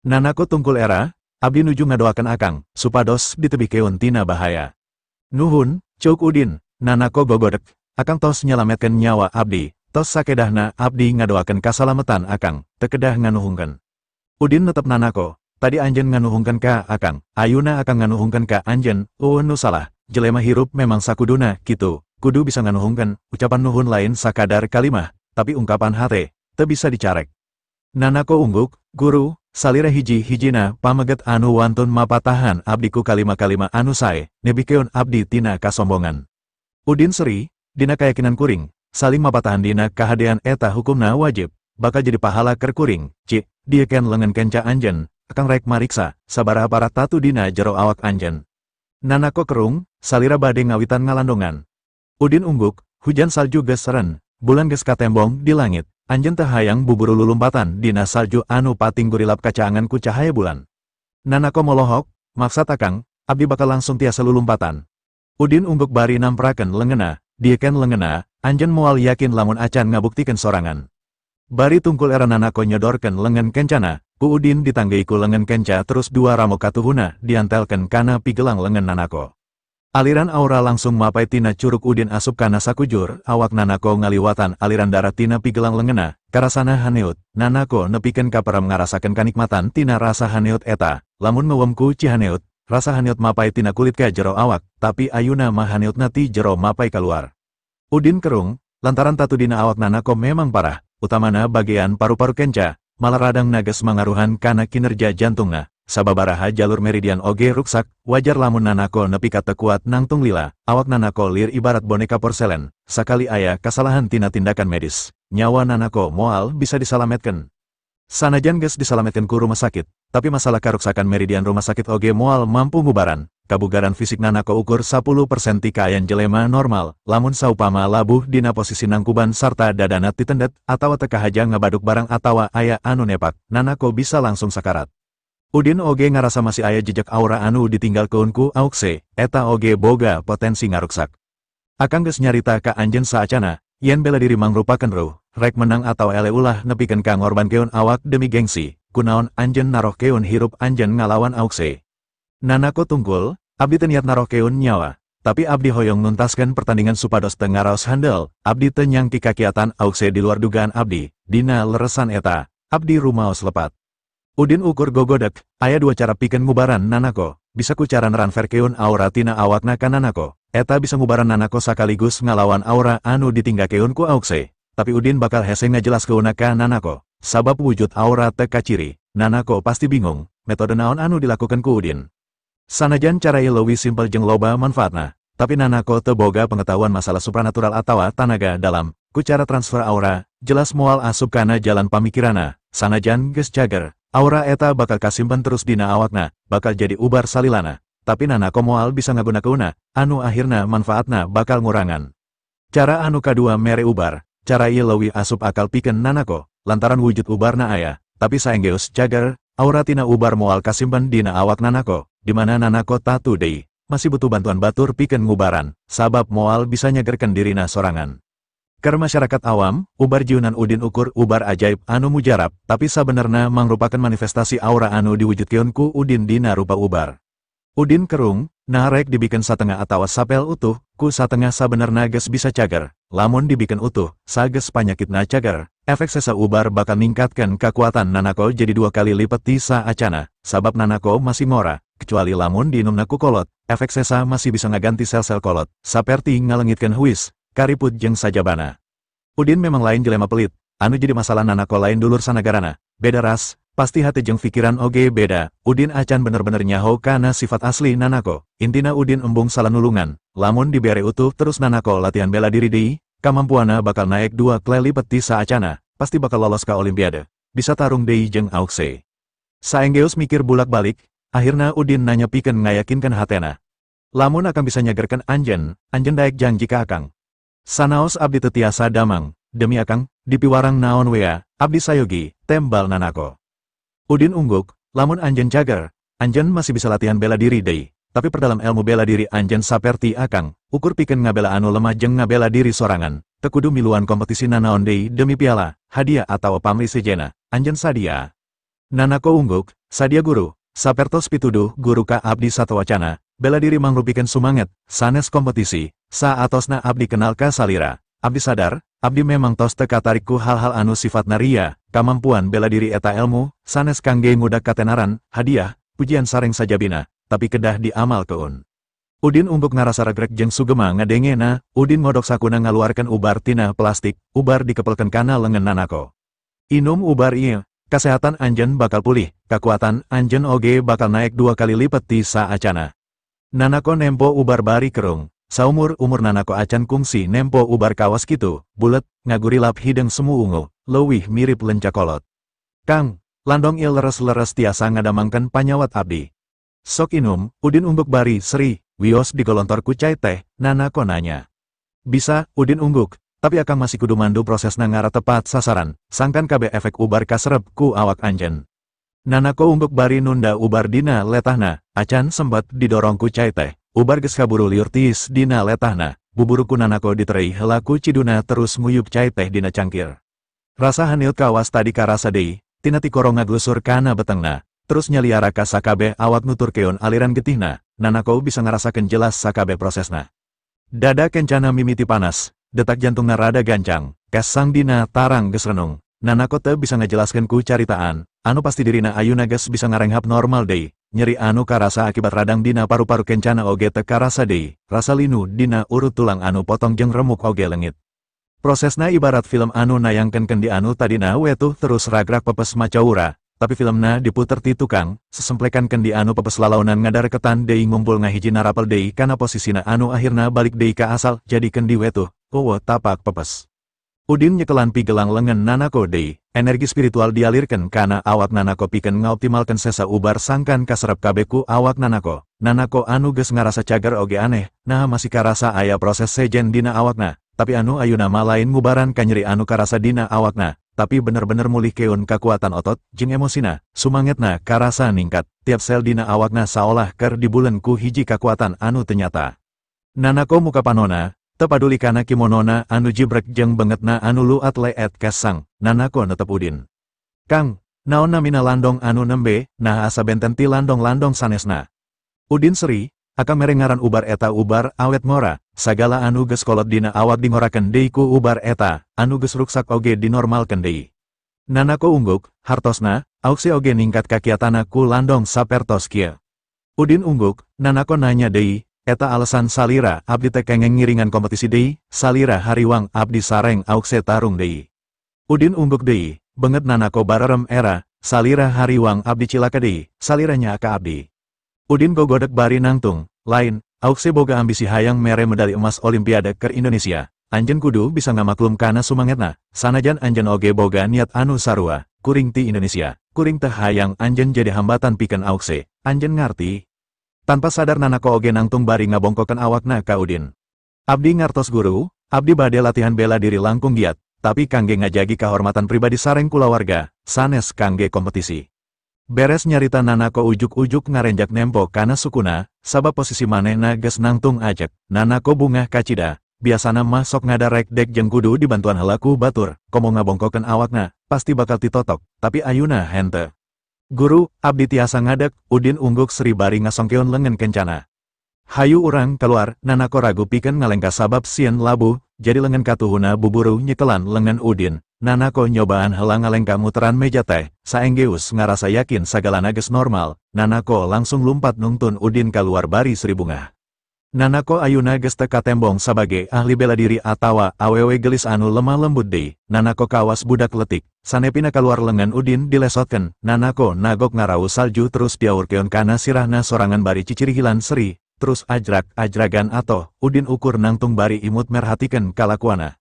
Nanako tungkul era, abdi nuju ngadoakeun akang, supados ditebihkeun tina bahaya. Nuhun, ceuk Udin, Nanako gogodek, akang tos nyalametkeun nyawa abdi. Tos sakedahna abdi ngadoakeun kasalametan akang, teu kedah nganuhungkeun. Udin netep Nanako, tadi anjeun nganuhungkeun ka akang, ayuna akang nganuhungkeun ka anjeun, eueuh nu salah, jelema hirup memang sakuduna kitu, kudu bisa nganuhungkeun, ucapan nuhun lain sakadar kalimah, tapi ungkapan hate, teu bisa dicarek. Nanako ungguk, guru, salira hiji-hijina pameget anu wantun mapatahan abdi ku kalima-kalima anu sae, nebikeun abdi tina kasombongan. Udin seri, dina kayakinan kuring, saling mapatahan dina kahadean eta hukumna wajib, bakal jadi pahala keur kuring, cik, dieken lengan kenca anjen, akang rek mariksa, sabaraha parah tatu dina jero awak anjen. Nanako kerung, salira bade ngawitan ngalandongan. Udin ungguk, hujan salju geus seren, bulan geus katembong di langit, anjen teu hayang buburu lulumpatan dina salju anu pating gurilap kacaangan ku cahaya bulan. Nanako molohok, maksad akang, abdi bakal langsung tiasa lulumpatan. Udin ungguk bari namprakeun leungeunna, dieken leungeunna, anjen moal yakin lamun acan ngabuktikeun sorangan. Bari tungkul era Nanako nyodorkeun lengan kencana, ku Udin ditanggei ku lengan kenca terus dua ramo katuhuna diantelkeun kana pigelang lengan Nanako. Aliran aura langsung mapai tina curug Udin asup kana sakujur, awak Nanako ngaliwatan aliran darah tina pigelang lengena, karasana haneut, Nanako nepikeun kaperem ngarasakeun kanikmatan tina rasa haneut eta, lamun ngewemku cihaneut, rasa haneut mapai tina kulit ka jero awak, tapi ayuna mah haneutna ti jero mapai kaluar. Udin kerung, lantaran tatu dina awak Nanako memang parah, utamana bagian paru-paru kenca, malah radang nages mangaruhan kana kinerja jantungna. Sababaraha jalur meridian oge ruksak, wajar lamun Nanako nepi ka teu kuat nangtung lila, awak Nanako lir ibarat boneka porselen, sakali aya kasalahan tina tindakan medis, nyawa Nanako moal bisa disalametkeun. Sanajan geus disalametkeun ku rumah sakit, tapi masalah karuksakan meridian rumah sakit oge moal mampu ngubaran. Kabugaran fisik Nanako ukur 10% ti kaayan jelema normal, lamun saupama labuh dina posisi nangkuban sarta dadana titendet, atawa teu kahaja ngabaduk barang atawa aya anu nepak, Nanako bisa langsung sakarat. Udin oge ngarasa masih aya jejak aura anu ditinggalkeun ku Aukse, eta oge boga potensi ngaruksak. Akang geus nyarita ka anjeun saacana, yen bela diri mangrupakeun ruh, rek menang atawa ele ulah nepikeun ka ngorbankeun awak demi gengsi, kunaon anjeun narohkeun hirup anjeun ngalawan Aukse. Nanako tungkul, abdi teu niat narohkeun nyawa, tapi abdi hoyong nuntaskeun pertandingan supados teu ngaraos handel, abdi teu nyangki kakiatan Aukse di luar dugaan abdi, dina leresan eta, abdi rumaos lepat. Udin ukur gogodek, aya dua cara pikeun ngubaran Nanako, bisa ku cara nransferkeun aura tina awakna ka Nanako, eta bisa ngubaran Nanako sakaligus ngalawan aura anu ditinggalkeun ku Aukse, tapi Udin bakal hese ngajelaskeunna ka Nanako, sabab wujud aura teu kaciri, Nanako pasti bingung, metode naon anu dilakukan ku Udin. Sanajan cara ieu leuwih simpel jeung loba manfaatna, tapi Nanako teu boga pengetahuan masalah supranatural atawa tanaga dalam, ku cara transfer aura, jelas moal asup kana jalan pamikiranna, sanajan geus cager, aura eta bakal kasimpen terus dina awakna, bakal jadi ubar salilana, tapi Nanako moal bisa ngagunakeunna, anu akhirna manfaatna bakal ngurangan. Cara anu kadua mere ubar, cara ieu leuwih asup akal pikeun Nanako, lantaran wujud ubarna aya, tapi saenggeus cager, aura tina ubar moal kasimpen dina awak Nanako, di mana Nanako tatu deui, masih butuh bantuan batur pikeun ngubaran, sabab moal bisa nyagerkeun dirina sorangan. Keur masyarakat awam, ubar jieunan Udin ukur ubar ajaib anu mujarab, tapi sabenerna mangrupakeun manifestasi aura anu diwujudkeun ku Udin dina rupa ubar. Udin kerung, nah rek dibikeun satengah atawa sapel utuh, ku satengah sabenerna geus bisa cager, lamun dibikeun utuh, sageus panyakitna cager, efek sesa ubar bakal ningkatkeun kakuatan Nanako jadi 2 kali lipet ti saacana, sabab Nanako masih ngora, kecuali lamun diinumna ku kolot, efek sesa masih bisa ngaganti sel-sel kolot, saperti ngalengitkeun huis, kariput jeung sajabana. Udin memang lain jelema pelit, anu jadi masalah Nanako lain dulur sanagarana, beda ras, pasti hati jeung pikiran oge beda. Udin acan bener-bener nyaho kana sifat asli Nanako, intina Udin embung salah nulungan, lamun dibere utuh terus Nanako latihan bela diri deui, kamampuana bakal naik 2 kali lipet ti saacana, pasti bakal lolos ka olimpiade, bisa tarung deui jeung Aukse. Saenggeus mikir bulak-balik, akhirna Udin nanya pikeun ngayakinkeun hatena. Lamun akang bisa nyagerkeun anjeun, anjeun daek janji ka akang. Sanaos abdi teu tiasa damang, demi akang, dipiwarang naon wea, abdi sayogi, tembal Nanako. Udin ungguk, lamun anjeun cager, anjeun masih bisa latihan bela diri deui, tapi perdalam ilmu bela diri anjeun saperti akang, ukur pikeun ngabela anu lemah jeung ngabela diri sorangan, teu kudu miluan kompetisi nanaon deui demi piala, hadiah atawa pamri sejena, anjeun sadia. Nanako ungguk, sadia guru, sapertos pituduh guru ka abdi satewacana, bela diri mangrupikeun sumanget, sanes kompetisi, saatosna abdi kenal ka salira, abdi sadar, abdi memang tos teu katarik ku hal-hal anu sifatna ria, kamampuan bela diri eta ilmu, sanes kangge ngudak katenaran, hadiah, pujian sareng sajabina, tapi kedah diamalkeun. Udin ungguk ngarasa regrek jeung sugema ngadengena, Udin ngodok sakuna ngaluarkeun ubar tina plastik, ubar dikepelkeun kana lengan Nanako. Inum ubar ieu, kasehatan anjeun bakal pulih, kakuatan anjeun oge bakal naik 2 kali lipet ti saacana. Nanako nempo ubar bari kerung, saumur umur Nanako acan kungsi nempo ubar kawas kitu, bulet, ngagurilap hideng semu ungu, leuwih mirip lenca kolot. Kang, landong ieu leres-leres tiasa ngadamangkeun panyawat abdi. Sok inum, Udin ungguk bari seri, wios digolontor ku cai teh, Nanako nanya. Bisa, Udin ungguk, tapi akang masih kudu mandu prosesna ngara tepat sasaran, sangkan kabeh efek ubar kaserep ku awak anjeun. Nanako ungguk bari nunda ubar dina letahna, acan sempat didorong ku cai teh, ubar geus kaburu liur tiis dina letahna, buburu ku Nanako diterei heula ku ciduna terus nguyup cai teh dina cangkir. Rasa haniut kawas tadi karasa deui, tina tikoro ngaglusur kana betengna, terus nyaliara ka sakabeh awak nuturkeun aliran getihna, Nanako bisa ngarasakeun jelas sakabeh prosesna. Dada kencana mimiti panas, detak jantungna rada gancang, kesang dina tarang geus renung. Nanako teu bisa ngajelaskeun ku caritaan, anu pasti dirina ayuna geus bisa ngarenghap normal deui, nyeri anu karasa akibat radang dina paru-paru kencana oge teu karasa deui, rasa linu dina urut tulang anu potong jeung remuk oge leungit. Prosesna ibarat film anu nayangkeun kendi anu tadina wetuh terus ragrak pepes macaura, tapi filmna diputer ti tukang, sesemplekan kendi anu pepes lalaunan ngadareketan deui ngumpul ngahiji narapel deui kana posisina anu akhirna balik deui ka asal jadi kendi wetuh, eueuh tapak pepes. Udin nyekelan pigelang lengan Nanako deui, energi spiritual dialirkan kana awak Nanako pikeun ngaoptimalkeun sesa ubar sangkan kaserap kabeh ku awak Nanako. Nanako anu geus ngarasa cager oge aneh, naha masih karasa aya proses sejen dina awakna, tapi anu ayeuna mah lain ngubaran kanyeri anu karasa dina awakna, tapi bener-bener mulihkeun kakuatan otot jeung emosina, sumangetna karasa ningkat, tiap sel dina awakna saolah keur dibulen ku hiji kakuatan anu teu nyata. Nanako muka panona, teu paduli kana kimonona anu jibrek jeung bengetna anu luat leet kesang, Nanako netep Udin. Kang, naon namina landong anu nembe, nah asa benten ti landong-landong sanesna. Udin seri, akang mere ngaran ubar eta ubar awet ngora, sagala anu geus kolot dina awak dingorakeun deui ku ubar eta, anu geus ruksak oge dinormalkeun deui. Nanako ungguk, hartosna, auksi oge ningkat kakiatana ku landong sapertos kieu. Udin ungguk, Nanako nanya deui, eta alasan salira abdi teh kengeng ngiringan kompetisi deui, salira hariwang abdi sareng aukse tarung deui. Udin ungguk deui, benget Nanako barerem era, salira hariwang abdi cilaka deui, salira nya ka abdi. Udin gogodek bari nangtung, lain, aukse boga ambisi hayang mere medali emas Olimpiade ke Indonesia. Anjeun kudu bisa ngamaklum kana sumangetna, sanajan anjeun oge boga niat anu sarua, kuring ti Indonesia, kuring teh hayang anjeun jadi hambatan pikeun aukse, anjeun ngarti. Tanpa sadar Nanako oge nangtung bari ngabongkokeun awakna ka Udin. Abdi ngartos guru, abdi bade latihan bela diri langkung giat, tapi kangge ngajagi kahormatan pribadi sareng kulawarga, sanes kangge kompetisi. Beres nyarita Nanako ujuk-ujuk ngarenjak nempo kana sukuna, sabab posisi manehna geus nangtung ajek. Nanako bungah kacida, biasana mah sok ngadarek dek jeung kudu dibantuan heula ku batur, komo ngabongkokeun awakna, pasti bakal titotok, tapi ayuna henteu. Guru, abdi tiasa ngadek, Udin ungguk seri bari ngasongkeun lengan kencana. Hayu urang keluar, Nanako ragu pikeun ngalengka sabab sieun labuh, jadi lengan katuhuna buburu nyekelan lengan Udin. Nanako nyobaan heula ngalengka muteran meja teh, saenggeus ngarasa yakin sagalana geus normal, Nanako langsung lumpat nungtun Udin kaluar bari seri bungah. Nanako ayuna geus teu katembong sabage ahli bela diri atawa awewe gelis anu lemah lembut deui. Nanako kawas budak letik, sanepina kaluar lengan Udin dilesotkeun, Nanako nagok ngarau salju terus diaurkeun kana sirahna sorangan bari cicirihilan seri, terus ajrak-ajragan atoh, Udin ukur nangtung bari imut merhatikeun kalakuana.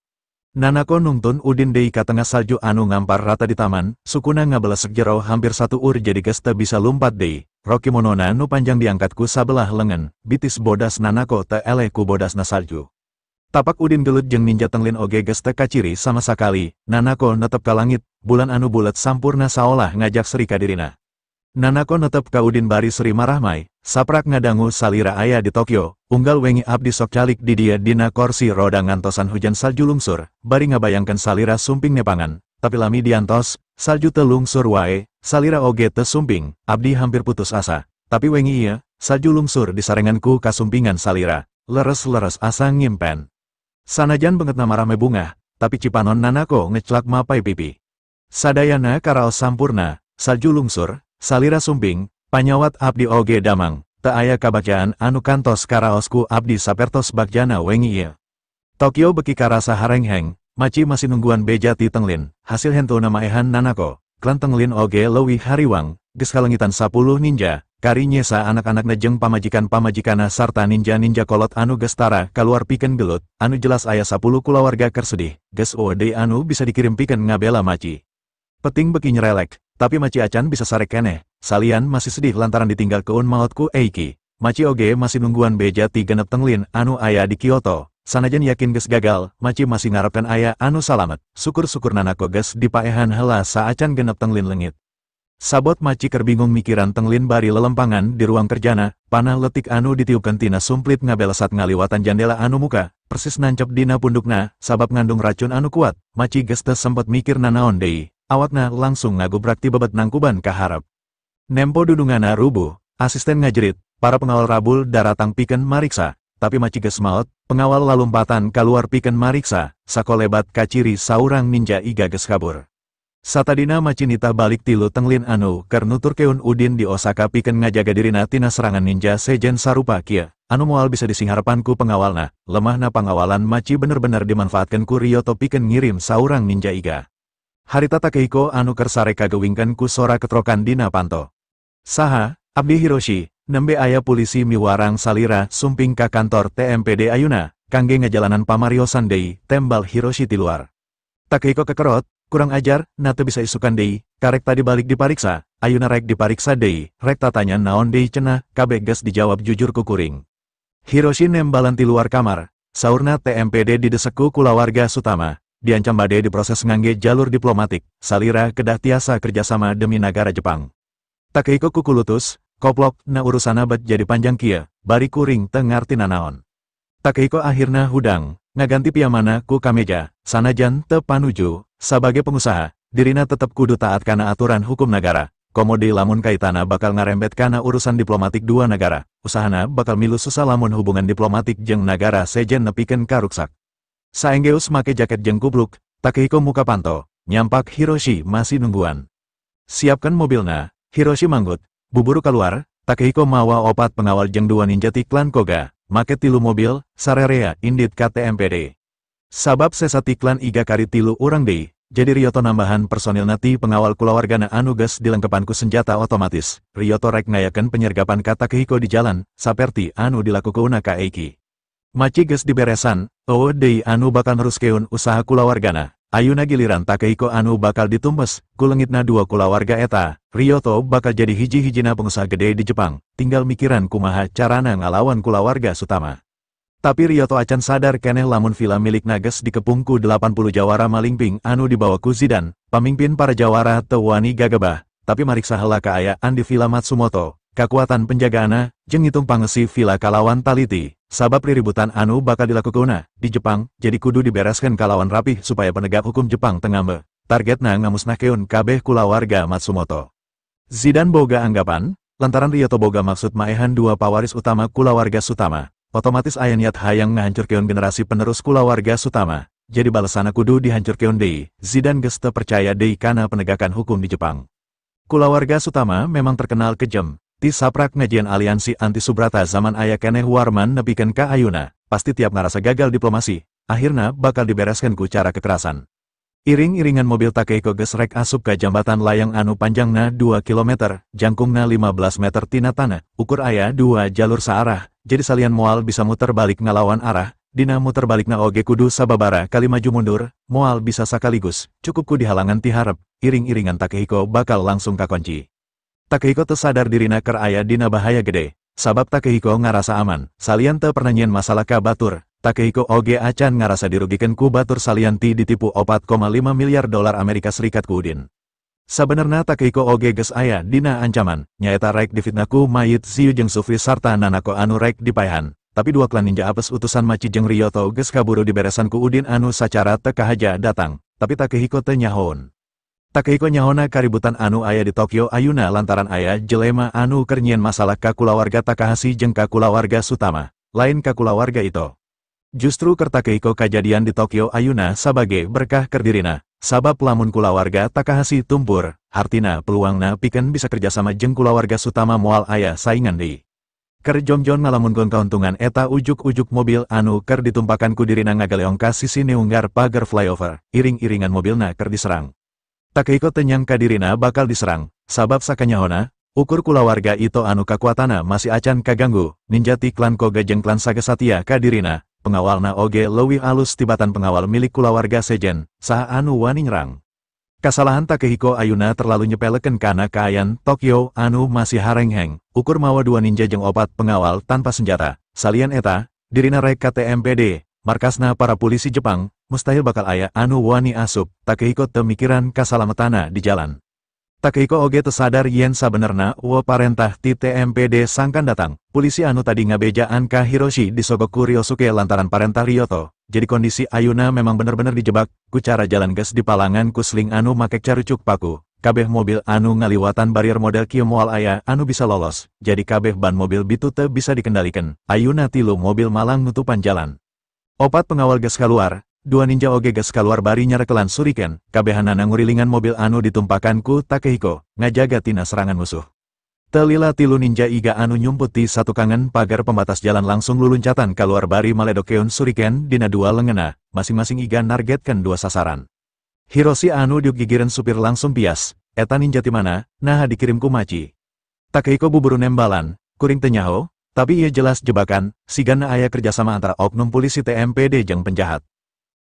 Nanako nungtun Udin deui ka tengah salju anu ngampar rata di taman, sukuna ngabelesek jero hampir satu ur jadi geus teu bisa lumpat deui. Rok kimonona nu panjang diangkat ku sabelah lengan, bitis bodas Nanako teu eleh ku bodasna salju. Tapak Udin gelut jeung ninja Tenglin oge geus teu kaciri sama sakali, Nanako netep ka langit, bulan anu bulet sampurna saolah ngajak seri ka dirina. Nanako netep ka Udin bari seri marahmai, saprak ngadangu salira aya di Tokyo, unggal wengi abdi sok calik di dia dina korsi roda ngantosan hujan salju lungsur, bari ngabayangkeun salira sumping nepangan, tapi lami diantos, salju teu lungsur wae, salira oge teu sumping, abdi hampir putus asa, tapi wengi ieu, salju lungsur disarengan ku kasumpingan salira, leres-leres asa ngimpen. Sanajan bengetna marahme bungah, tapi cipanon Nanako ngeclak mapai pipi. Sadayana karaos sampurna, salju lungsur, salira sumping, panyawat abdi oge damang, teu aya kabagjaan anu kantos karaosku abdi sapertos bagjana wengi ieu. Tokyo beki karasa harengheng, Machi masih nungguan beja ti Tenglin, hasil hentuna maehan Nanako, klan Tenglin oge leuwih hariwang, geus kalengitan 10 ninja, kari nyesa anak-anakna jeung pamajikan-pamajikana sarta ninja-ninja kolot anu geus tara kaluar pikeun gelut, anu jelas aya 10 kulawarga keur sedih, geus eueuh deui anu bisa dikirim pikeun ngabela Machi. Peting beki nyerelek, tapi Machi acan bisa sarek keneh, salian masih sedih lantaran ditinggal keun maotku Eiki. Machi oge masih nungguan beja ti genep Tenglin anu aya di Kyoto. Sanajan yakin geus gagal, Machi masih ngarepkeun aya anu salamet. Syukur-syukur Nanako geus dipaehan heula saacan genep Tenglin leungit. Sabot Machi keur bingung mikiran Tenglin bari lelempangan di ruang kerjana, panah letik anu ditiupkeun tina sumplit ngabelesat ngaliwatan jandela anu muka, persis nancep dina pundukna, sabab ngandung racun anu kuat. Machi geus teu sempet mikir nanaon deui. Awakna langsung ngagubrak ti bebet nangkuban ka harep. Nempo dudungana rubuh, asisten ngajerit, para pengawal rabul daratang pikeun mariksa, tapi Machi geus maot, pengawal lalumpatan kaluar pikeun mariksa, sakolebat kaciri saurang ninja iga geus kabur. Satadina Machi nitah balik tilu Tenglin anu keur nuturkeun Udin di Osaka pikeun ngajaga dirina tina serangan ninja sejen sarupa kieu, anu moal bisa disingharepan ku pengawalna, lemahna pangawalan Machi bener-bener dimanfaatkeun ku Ryoto pikeun ngirim saurang ninja iga. Harita Takehiko anu keur sare kagewingkeun ku sora ketrokan dina panto. Saha, abdi Hiroshi, nembe aya pulisi miwarang salira sumping ka kantor TMPD ayuna, kangge ngajalanan pamariosan deui, tembal Hiroshi ti luar. Takehiko kekerot, kurang ajar, na teu bisa isukan deui, karek tadi balik dipariksa, ayuna rek dipariksa deui, rek tatanya naon deui cenah, kabeh geus dijawab jujur ku kuring. Hiroshi nembalan ti luar kamar, saurna TMPD didesek ku kulawarga Sutama. Diancam bade diproses ngangge jalur diplomatik, salira kedah tiasa kerjasama demi nagara Jepang. Takehiko kukulutus, koplok, na urusana bet jadi panjang kieu, bari kuring teu ngarti nanaon. Takehiko akhirna hudang, ngaganti piyamana ku kameja, sanajan teu panuju, sabagai pengusaha, dirina tetep kudu taat kana aturan hukum nagara, komo deui lamun kaitana bakal ngarembet kana urusan diplomatik dua nagara, usahana bakal milu susah lamun hubungan diplomatik jeung nagara sejen nepikeun karuksak. Saenggeus make jaket jeung kubluk, Takehiko muka panto, nyampak Hiroshi masih nungguan. Siapkan mobilna, Hiroshi manggut, buburu keluar, Takehiko mawa opat pengawal jeung dua ninja ti klan Koga, make 3 mobil, sarerea indit ka TMPD. Sabab sesa ti klan Iga kari 3 urang deui, jadi Ryoto nambahan personil ti pengawal kulawargana anu geus dilengkepan ku senjata otomatis. Ryoto rek ngayakeun penyergapan ka Takehiko di jalan, saperti anu dilakukeunna ka Eiki. Maci geus diberesan, eueuh deui anu bakal neruskeun usaha kulawargana. Ayuna giliran Takehiko anu bakal ditumpes, ku leungitna dua kulawarga eta, Ryoto bakal jadi hiji-hijina pengusaha gede di Jepang, tinggal mikiran kumaha carana ngalawan kulawarga Sutama. Tapi Ryoto acan sadar keneh lamun villa milikna geus dikepung ku 80 jawara malingping anu dibawa ku Zidan, pamimpin para jawara teu wani gagabah, tapi mariksa heula kaayaan di villa Matsumoto, kakuatan penjagaana, jeung ngitung pangesi villa kalawan taliti. Sabab riributan anu bakal dilakukeunna di Jepang, jadi kudu dibereskeun kalawan rapih supaya penegak hukum Jepang teu ngambe. Targetna ngamusnahkeun kabeh kulawarga Matsumoto. Zidan boga anggapan, lantaran Ryoto boga maksud maehan dua pawaris utama kulawarga Sutama, otomatis aya niat hayang ngahancurkeun generasi penerus kulawarga Sutama, jadi balesana kudu dihancurkeun deui. Zidan geus teu percaya deui kana penegakan hukum di Jepang. Kulawarga Sutama memang terkenal kejem. Ti saprak ngajian aliansi anti Subrata zaman aya keneh Warman nepikeun ka ayuna, pasti tiap ngarasa gagal diplomasi, akhirna bakal dibereskeun ku cara kekerasan. Iring-iringan mobil Takehiko geus rek asup ka jambatan layang anu panjangna 2 km, jangkungna 15 meter tina tanah, ukur aya 2 jalur saarah, jadi salian moal bisa muter balik ngalawan arah, dina muter balikna oge kudu sababara kali maju mundur, moal bisa sakaligus, cukup ku dihalangan ti harep, iring-iringan Takehiko bakal langsung kakunci. Takehiko teu sadar dirina keur aya dina bahaya gede, sabab Takehiko ngarasa aman, salian teu pernah nyieun masalah ka batur, Takehiko oge acan ngarasa dirugikeun ku batur salian ti ditipu 4,5 miliar dolar Amerika Serikat ku Udin. Sabenerna Takehiko oge geus aya dina ancaman, nyaeta rek difitnah ku mayit Ziyu jeung Sufri sarta Nanako anu rek dipaehan, tapi dua klan ninja apes utusan Machi jeung Ryoto geus kaburu diberesan ku Udin anu sacara teu kahaja datang, tapi Takehiko teu nyahoon. Takehiko nyahona kaributan anu aya di Tokyo ayuna lantaran aya jelema anu keur nyieun masalah ka kulawarga Takahashi jeung ka kulawarga Sutama, lain ka kulawarga Ito. Justru keur Takehiko kajadian di Tokyo ayuna sabage berkah keur dirina, sabab lamun kulawarga Takahashi tumpur, hartina peluangna pikeun bisa kerjasama jeung kulawarga Sutama moal aya saingan deui. Keur jomjon ngalamunkeun kauntungan eta ujuk-ujuk mobil anu keur ditumpakan ku dirina ngagaleong ka sisi neunggar pagar flyover, iring-iringan mobilna keur diserang. Takehiko teu nyangka dirina bakal diserang, sabab sakanyahona, ukur kulawarga Ito anu kakuatana masih acan kaganggu, ninja ti klan Koga jeung klan Saga satia ka dirina, pengawalna oge leuwih alus tibatan pengawal milik kulawarga sejen, saha anu wani nyerang. Kasalahan Takehiko ayuna terlalu nyepelekeun kana kaayan Tokyo anu masih harengheng, ukur mawa 2 ninja jeung 4 pengawal tanpa senjata, salian eta, dirina rek ka TMPD, markasna para polisi Jepang, mustahil bakal aya anu wani asup, Takehiko teu mikiran kasalametana di jalan. Takehiko oge teu sadar yen sabenerna eueuh parentah ti TMPD sangkan datang, polisi anu tadi ngabejaan ka Hiroshi disogok ku Ryosuke lantaran parentah Ryoto, jadi kondisi ayuna memang bener-bener dijebak, ku cara jalan geus dipalangan ku sling anu make carucuk paku, kabeh mobil anu ngaliwatan barrier model kieu moal aya anu bisa lolos, jadi kabeh ban mobil bitu teu bisa dikendalikan, ayuna 3 mobil malang nutupan jalan. 4 pengawal geus kaluar, 2 ninja oge geus kaluar bari nyarekelan shuriken, kabehanana ngurilingan mobil anu ditumpakan ku Takehiko, ngajaga tina serangan musuh. Telila 3 ninja iga anu nyumput ti satukangan pagar pembatas jalan langsung luluncatan kaluar bari maledokeun shuriken dina 2 lengena, masing-masing iga nargetkeun 2 sasaran. Hiroshi anu diuk gigireun supir langsung bias, eta ninja ti mana, naha dikirim ku Machi. Takehiko buburu nembalan, kuring teu nyaho, tapi ieu jelas jebakan, sigana aya kerjasama antara oknum polisi TMPD jeung penjahat.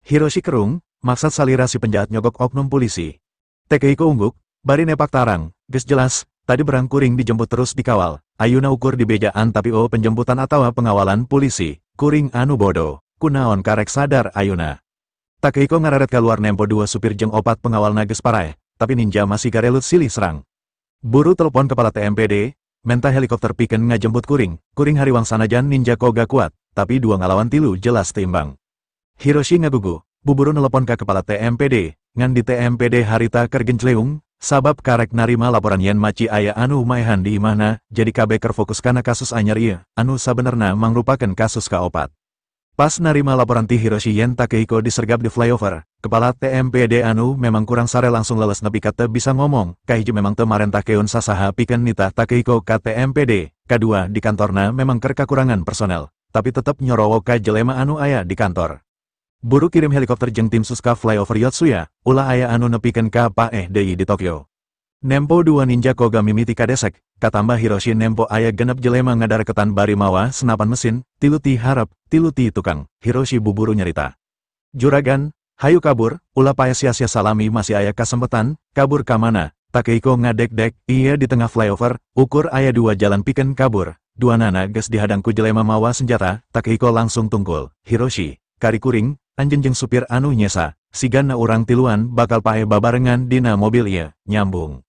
Hiroshi kerung, maksad salira si penjahat nyogok oknum polisi. Takehiko ungguk, bari nepak tarang, geus jelas, tadi berang kuring dijemput terus dikawal, ayuna ukur di bejaan tapi oh penjemputan atawa pengawalan polisi, kuring anu bodoh, kunaon karek sadar ayuna. Takehiko ngararet keluar nempo 2 supir jeung 4 pengawal geus paraeh, tapi ninja masih garelut silih serang. Buru telepon kepala TMPD, menta helikopter pikeun ngajemput kuring, kuring hariwang sanajan ninja koga kuat, tapi 2 ngalawan 3 jelas timbang. Hiroshi ngagugu, buburu telepon ka kepala TMPD, ngan di TMPD harita keur gencleung, sabab karek narima laporan yen Machi aya anu maehan di imahna, jadi kabeh keur fokus kana kasus anyar ieu, anu sabenerna mangrupakeun kasus ka-4. Pas narima laporan ti Hiroshi yen Takehiko disergap di flyover, kepala TMPD anu memang kurang sare langsung leles nepi ka teu bisa ngomong, kahiji memang teu marentahkeun sasaha pikeun nitah Takehiko ka TMPD, kadua di kantorna memang keur kakurangan personel, tapi tetep nyorowo ka jelema anu aya di kantor. Buru kirim helikopter jeung tim sus ka flyover Yotsuya, ulah aya anu nepikeun ka paeh deui di Tokyo. Nempo 2 ninja koga mimiti kadesek, katambah Hiroshi nempo aya 6 jelema ngadareketan bari mawa senapan mesin, 3 ti harap, 3 ti tukang, Hiroshi buburu nyerita. Juragan, hayu kabur, ulah paeh sia-sia salami masih aya kasempetan, kabur ka mana, Takehiko ngadek-dek, iya di tengah flyover, ukur aya 2 jalan pikeun kabur, 2 nana geus dihadang ku jelema mawa senjata, Takehiko langsung tungkul, Hiroshi, kari kuring, anjeun jeung supir anu nyesa, sigana urang tiluan bakal paeh babarengan dina mobil ieu, nyambung.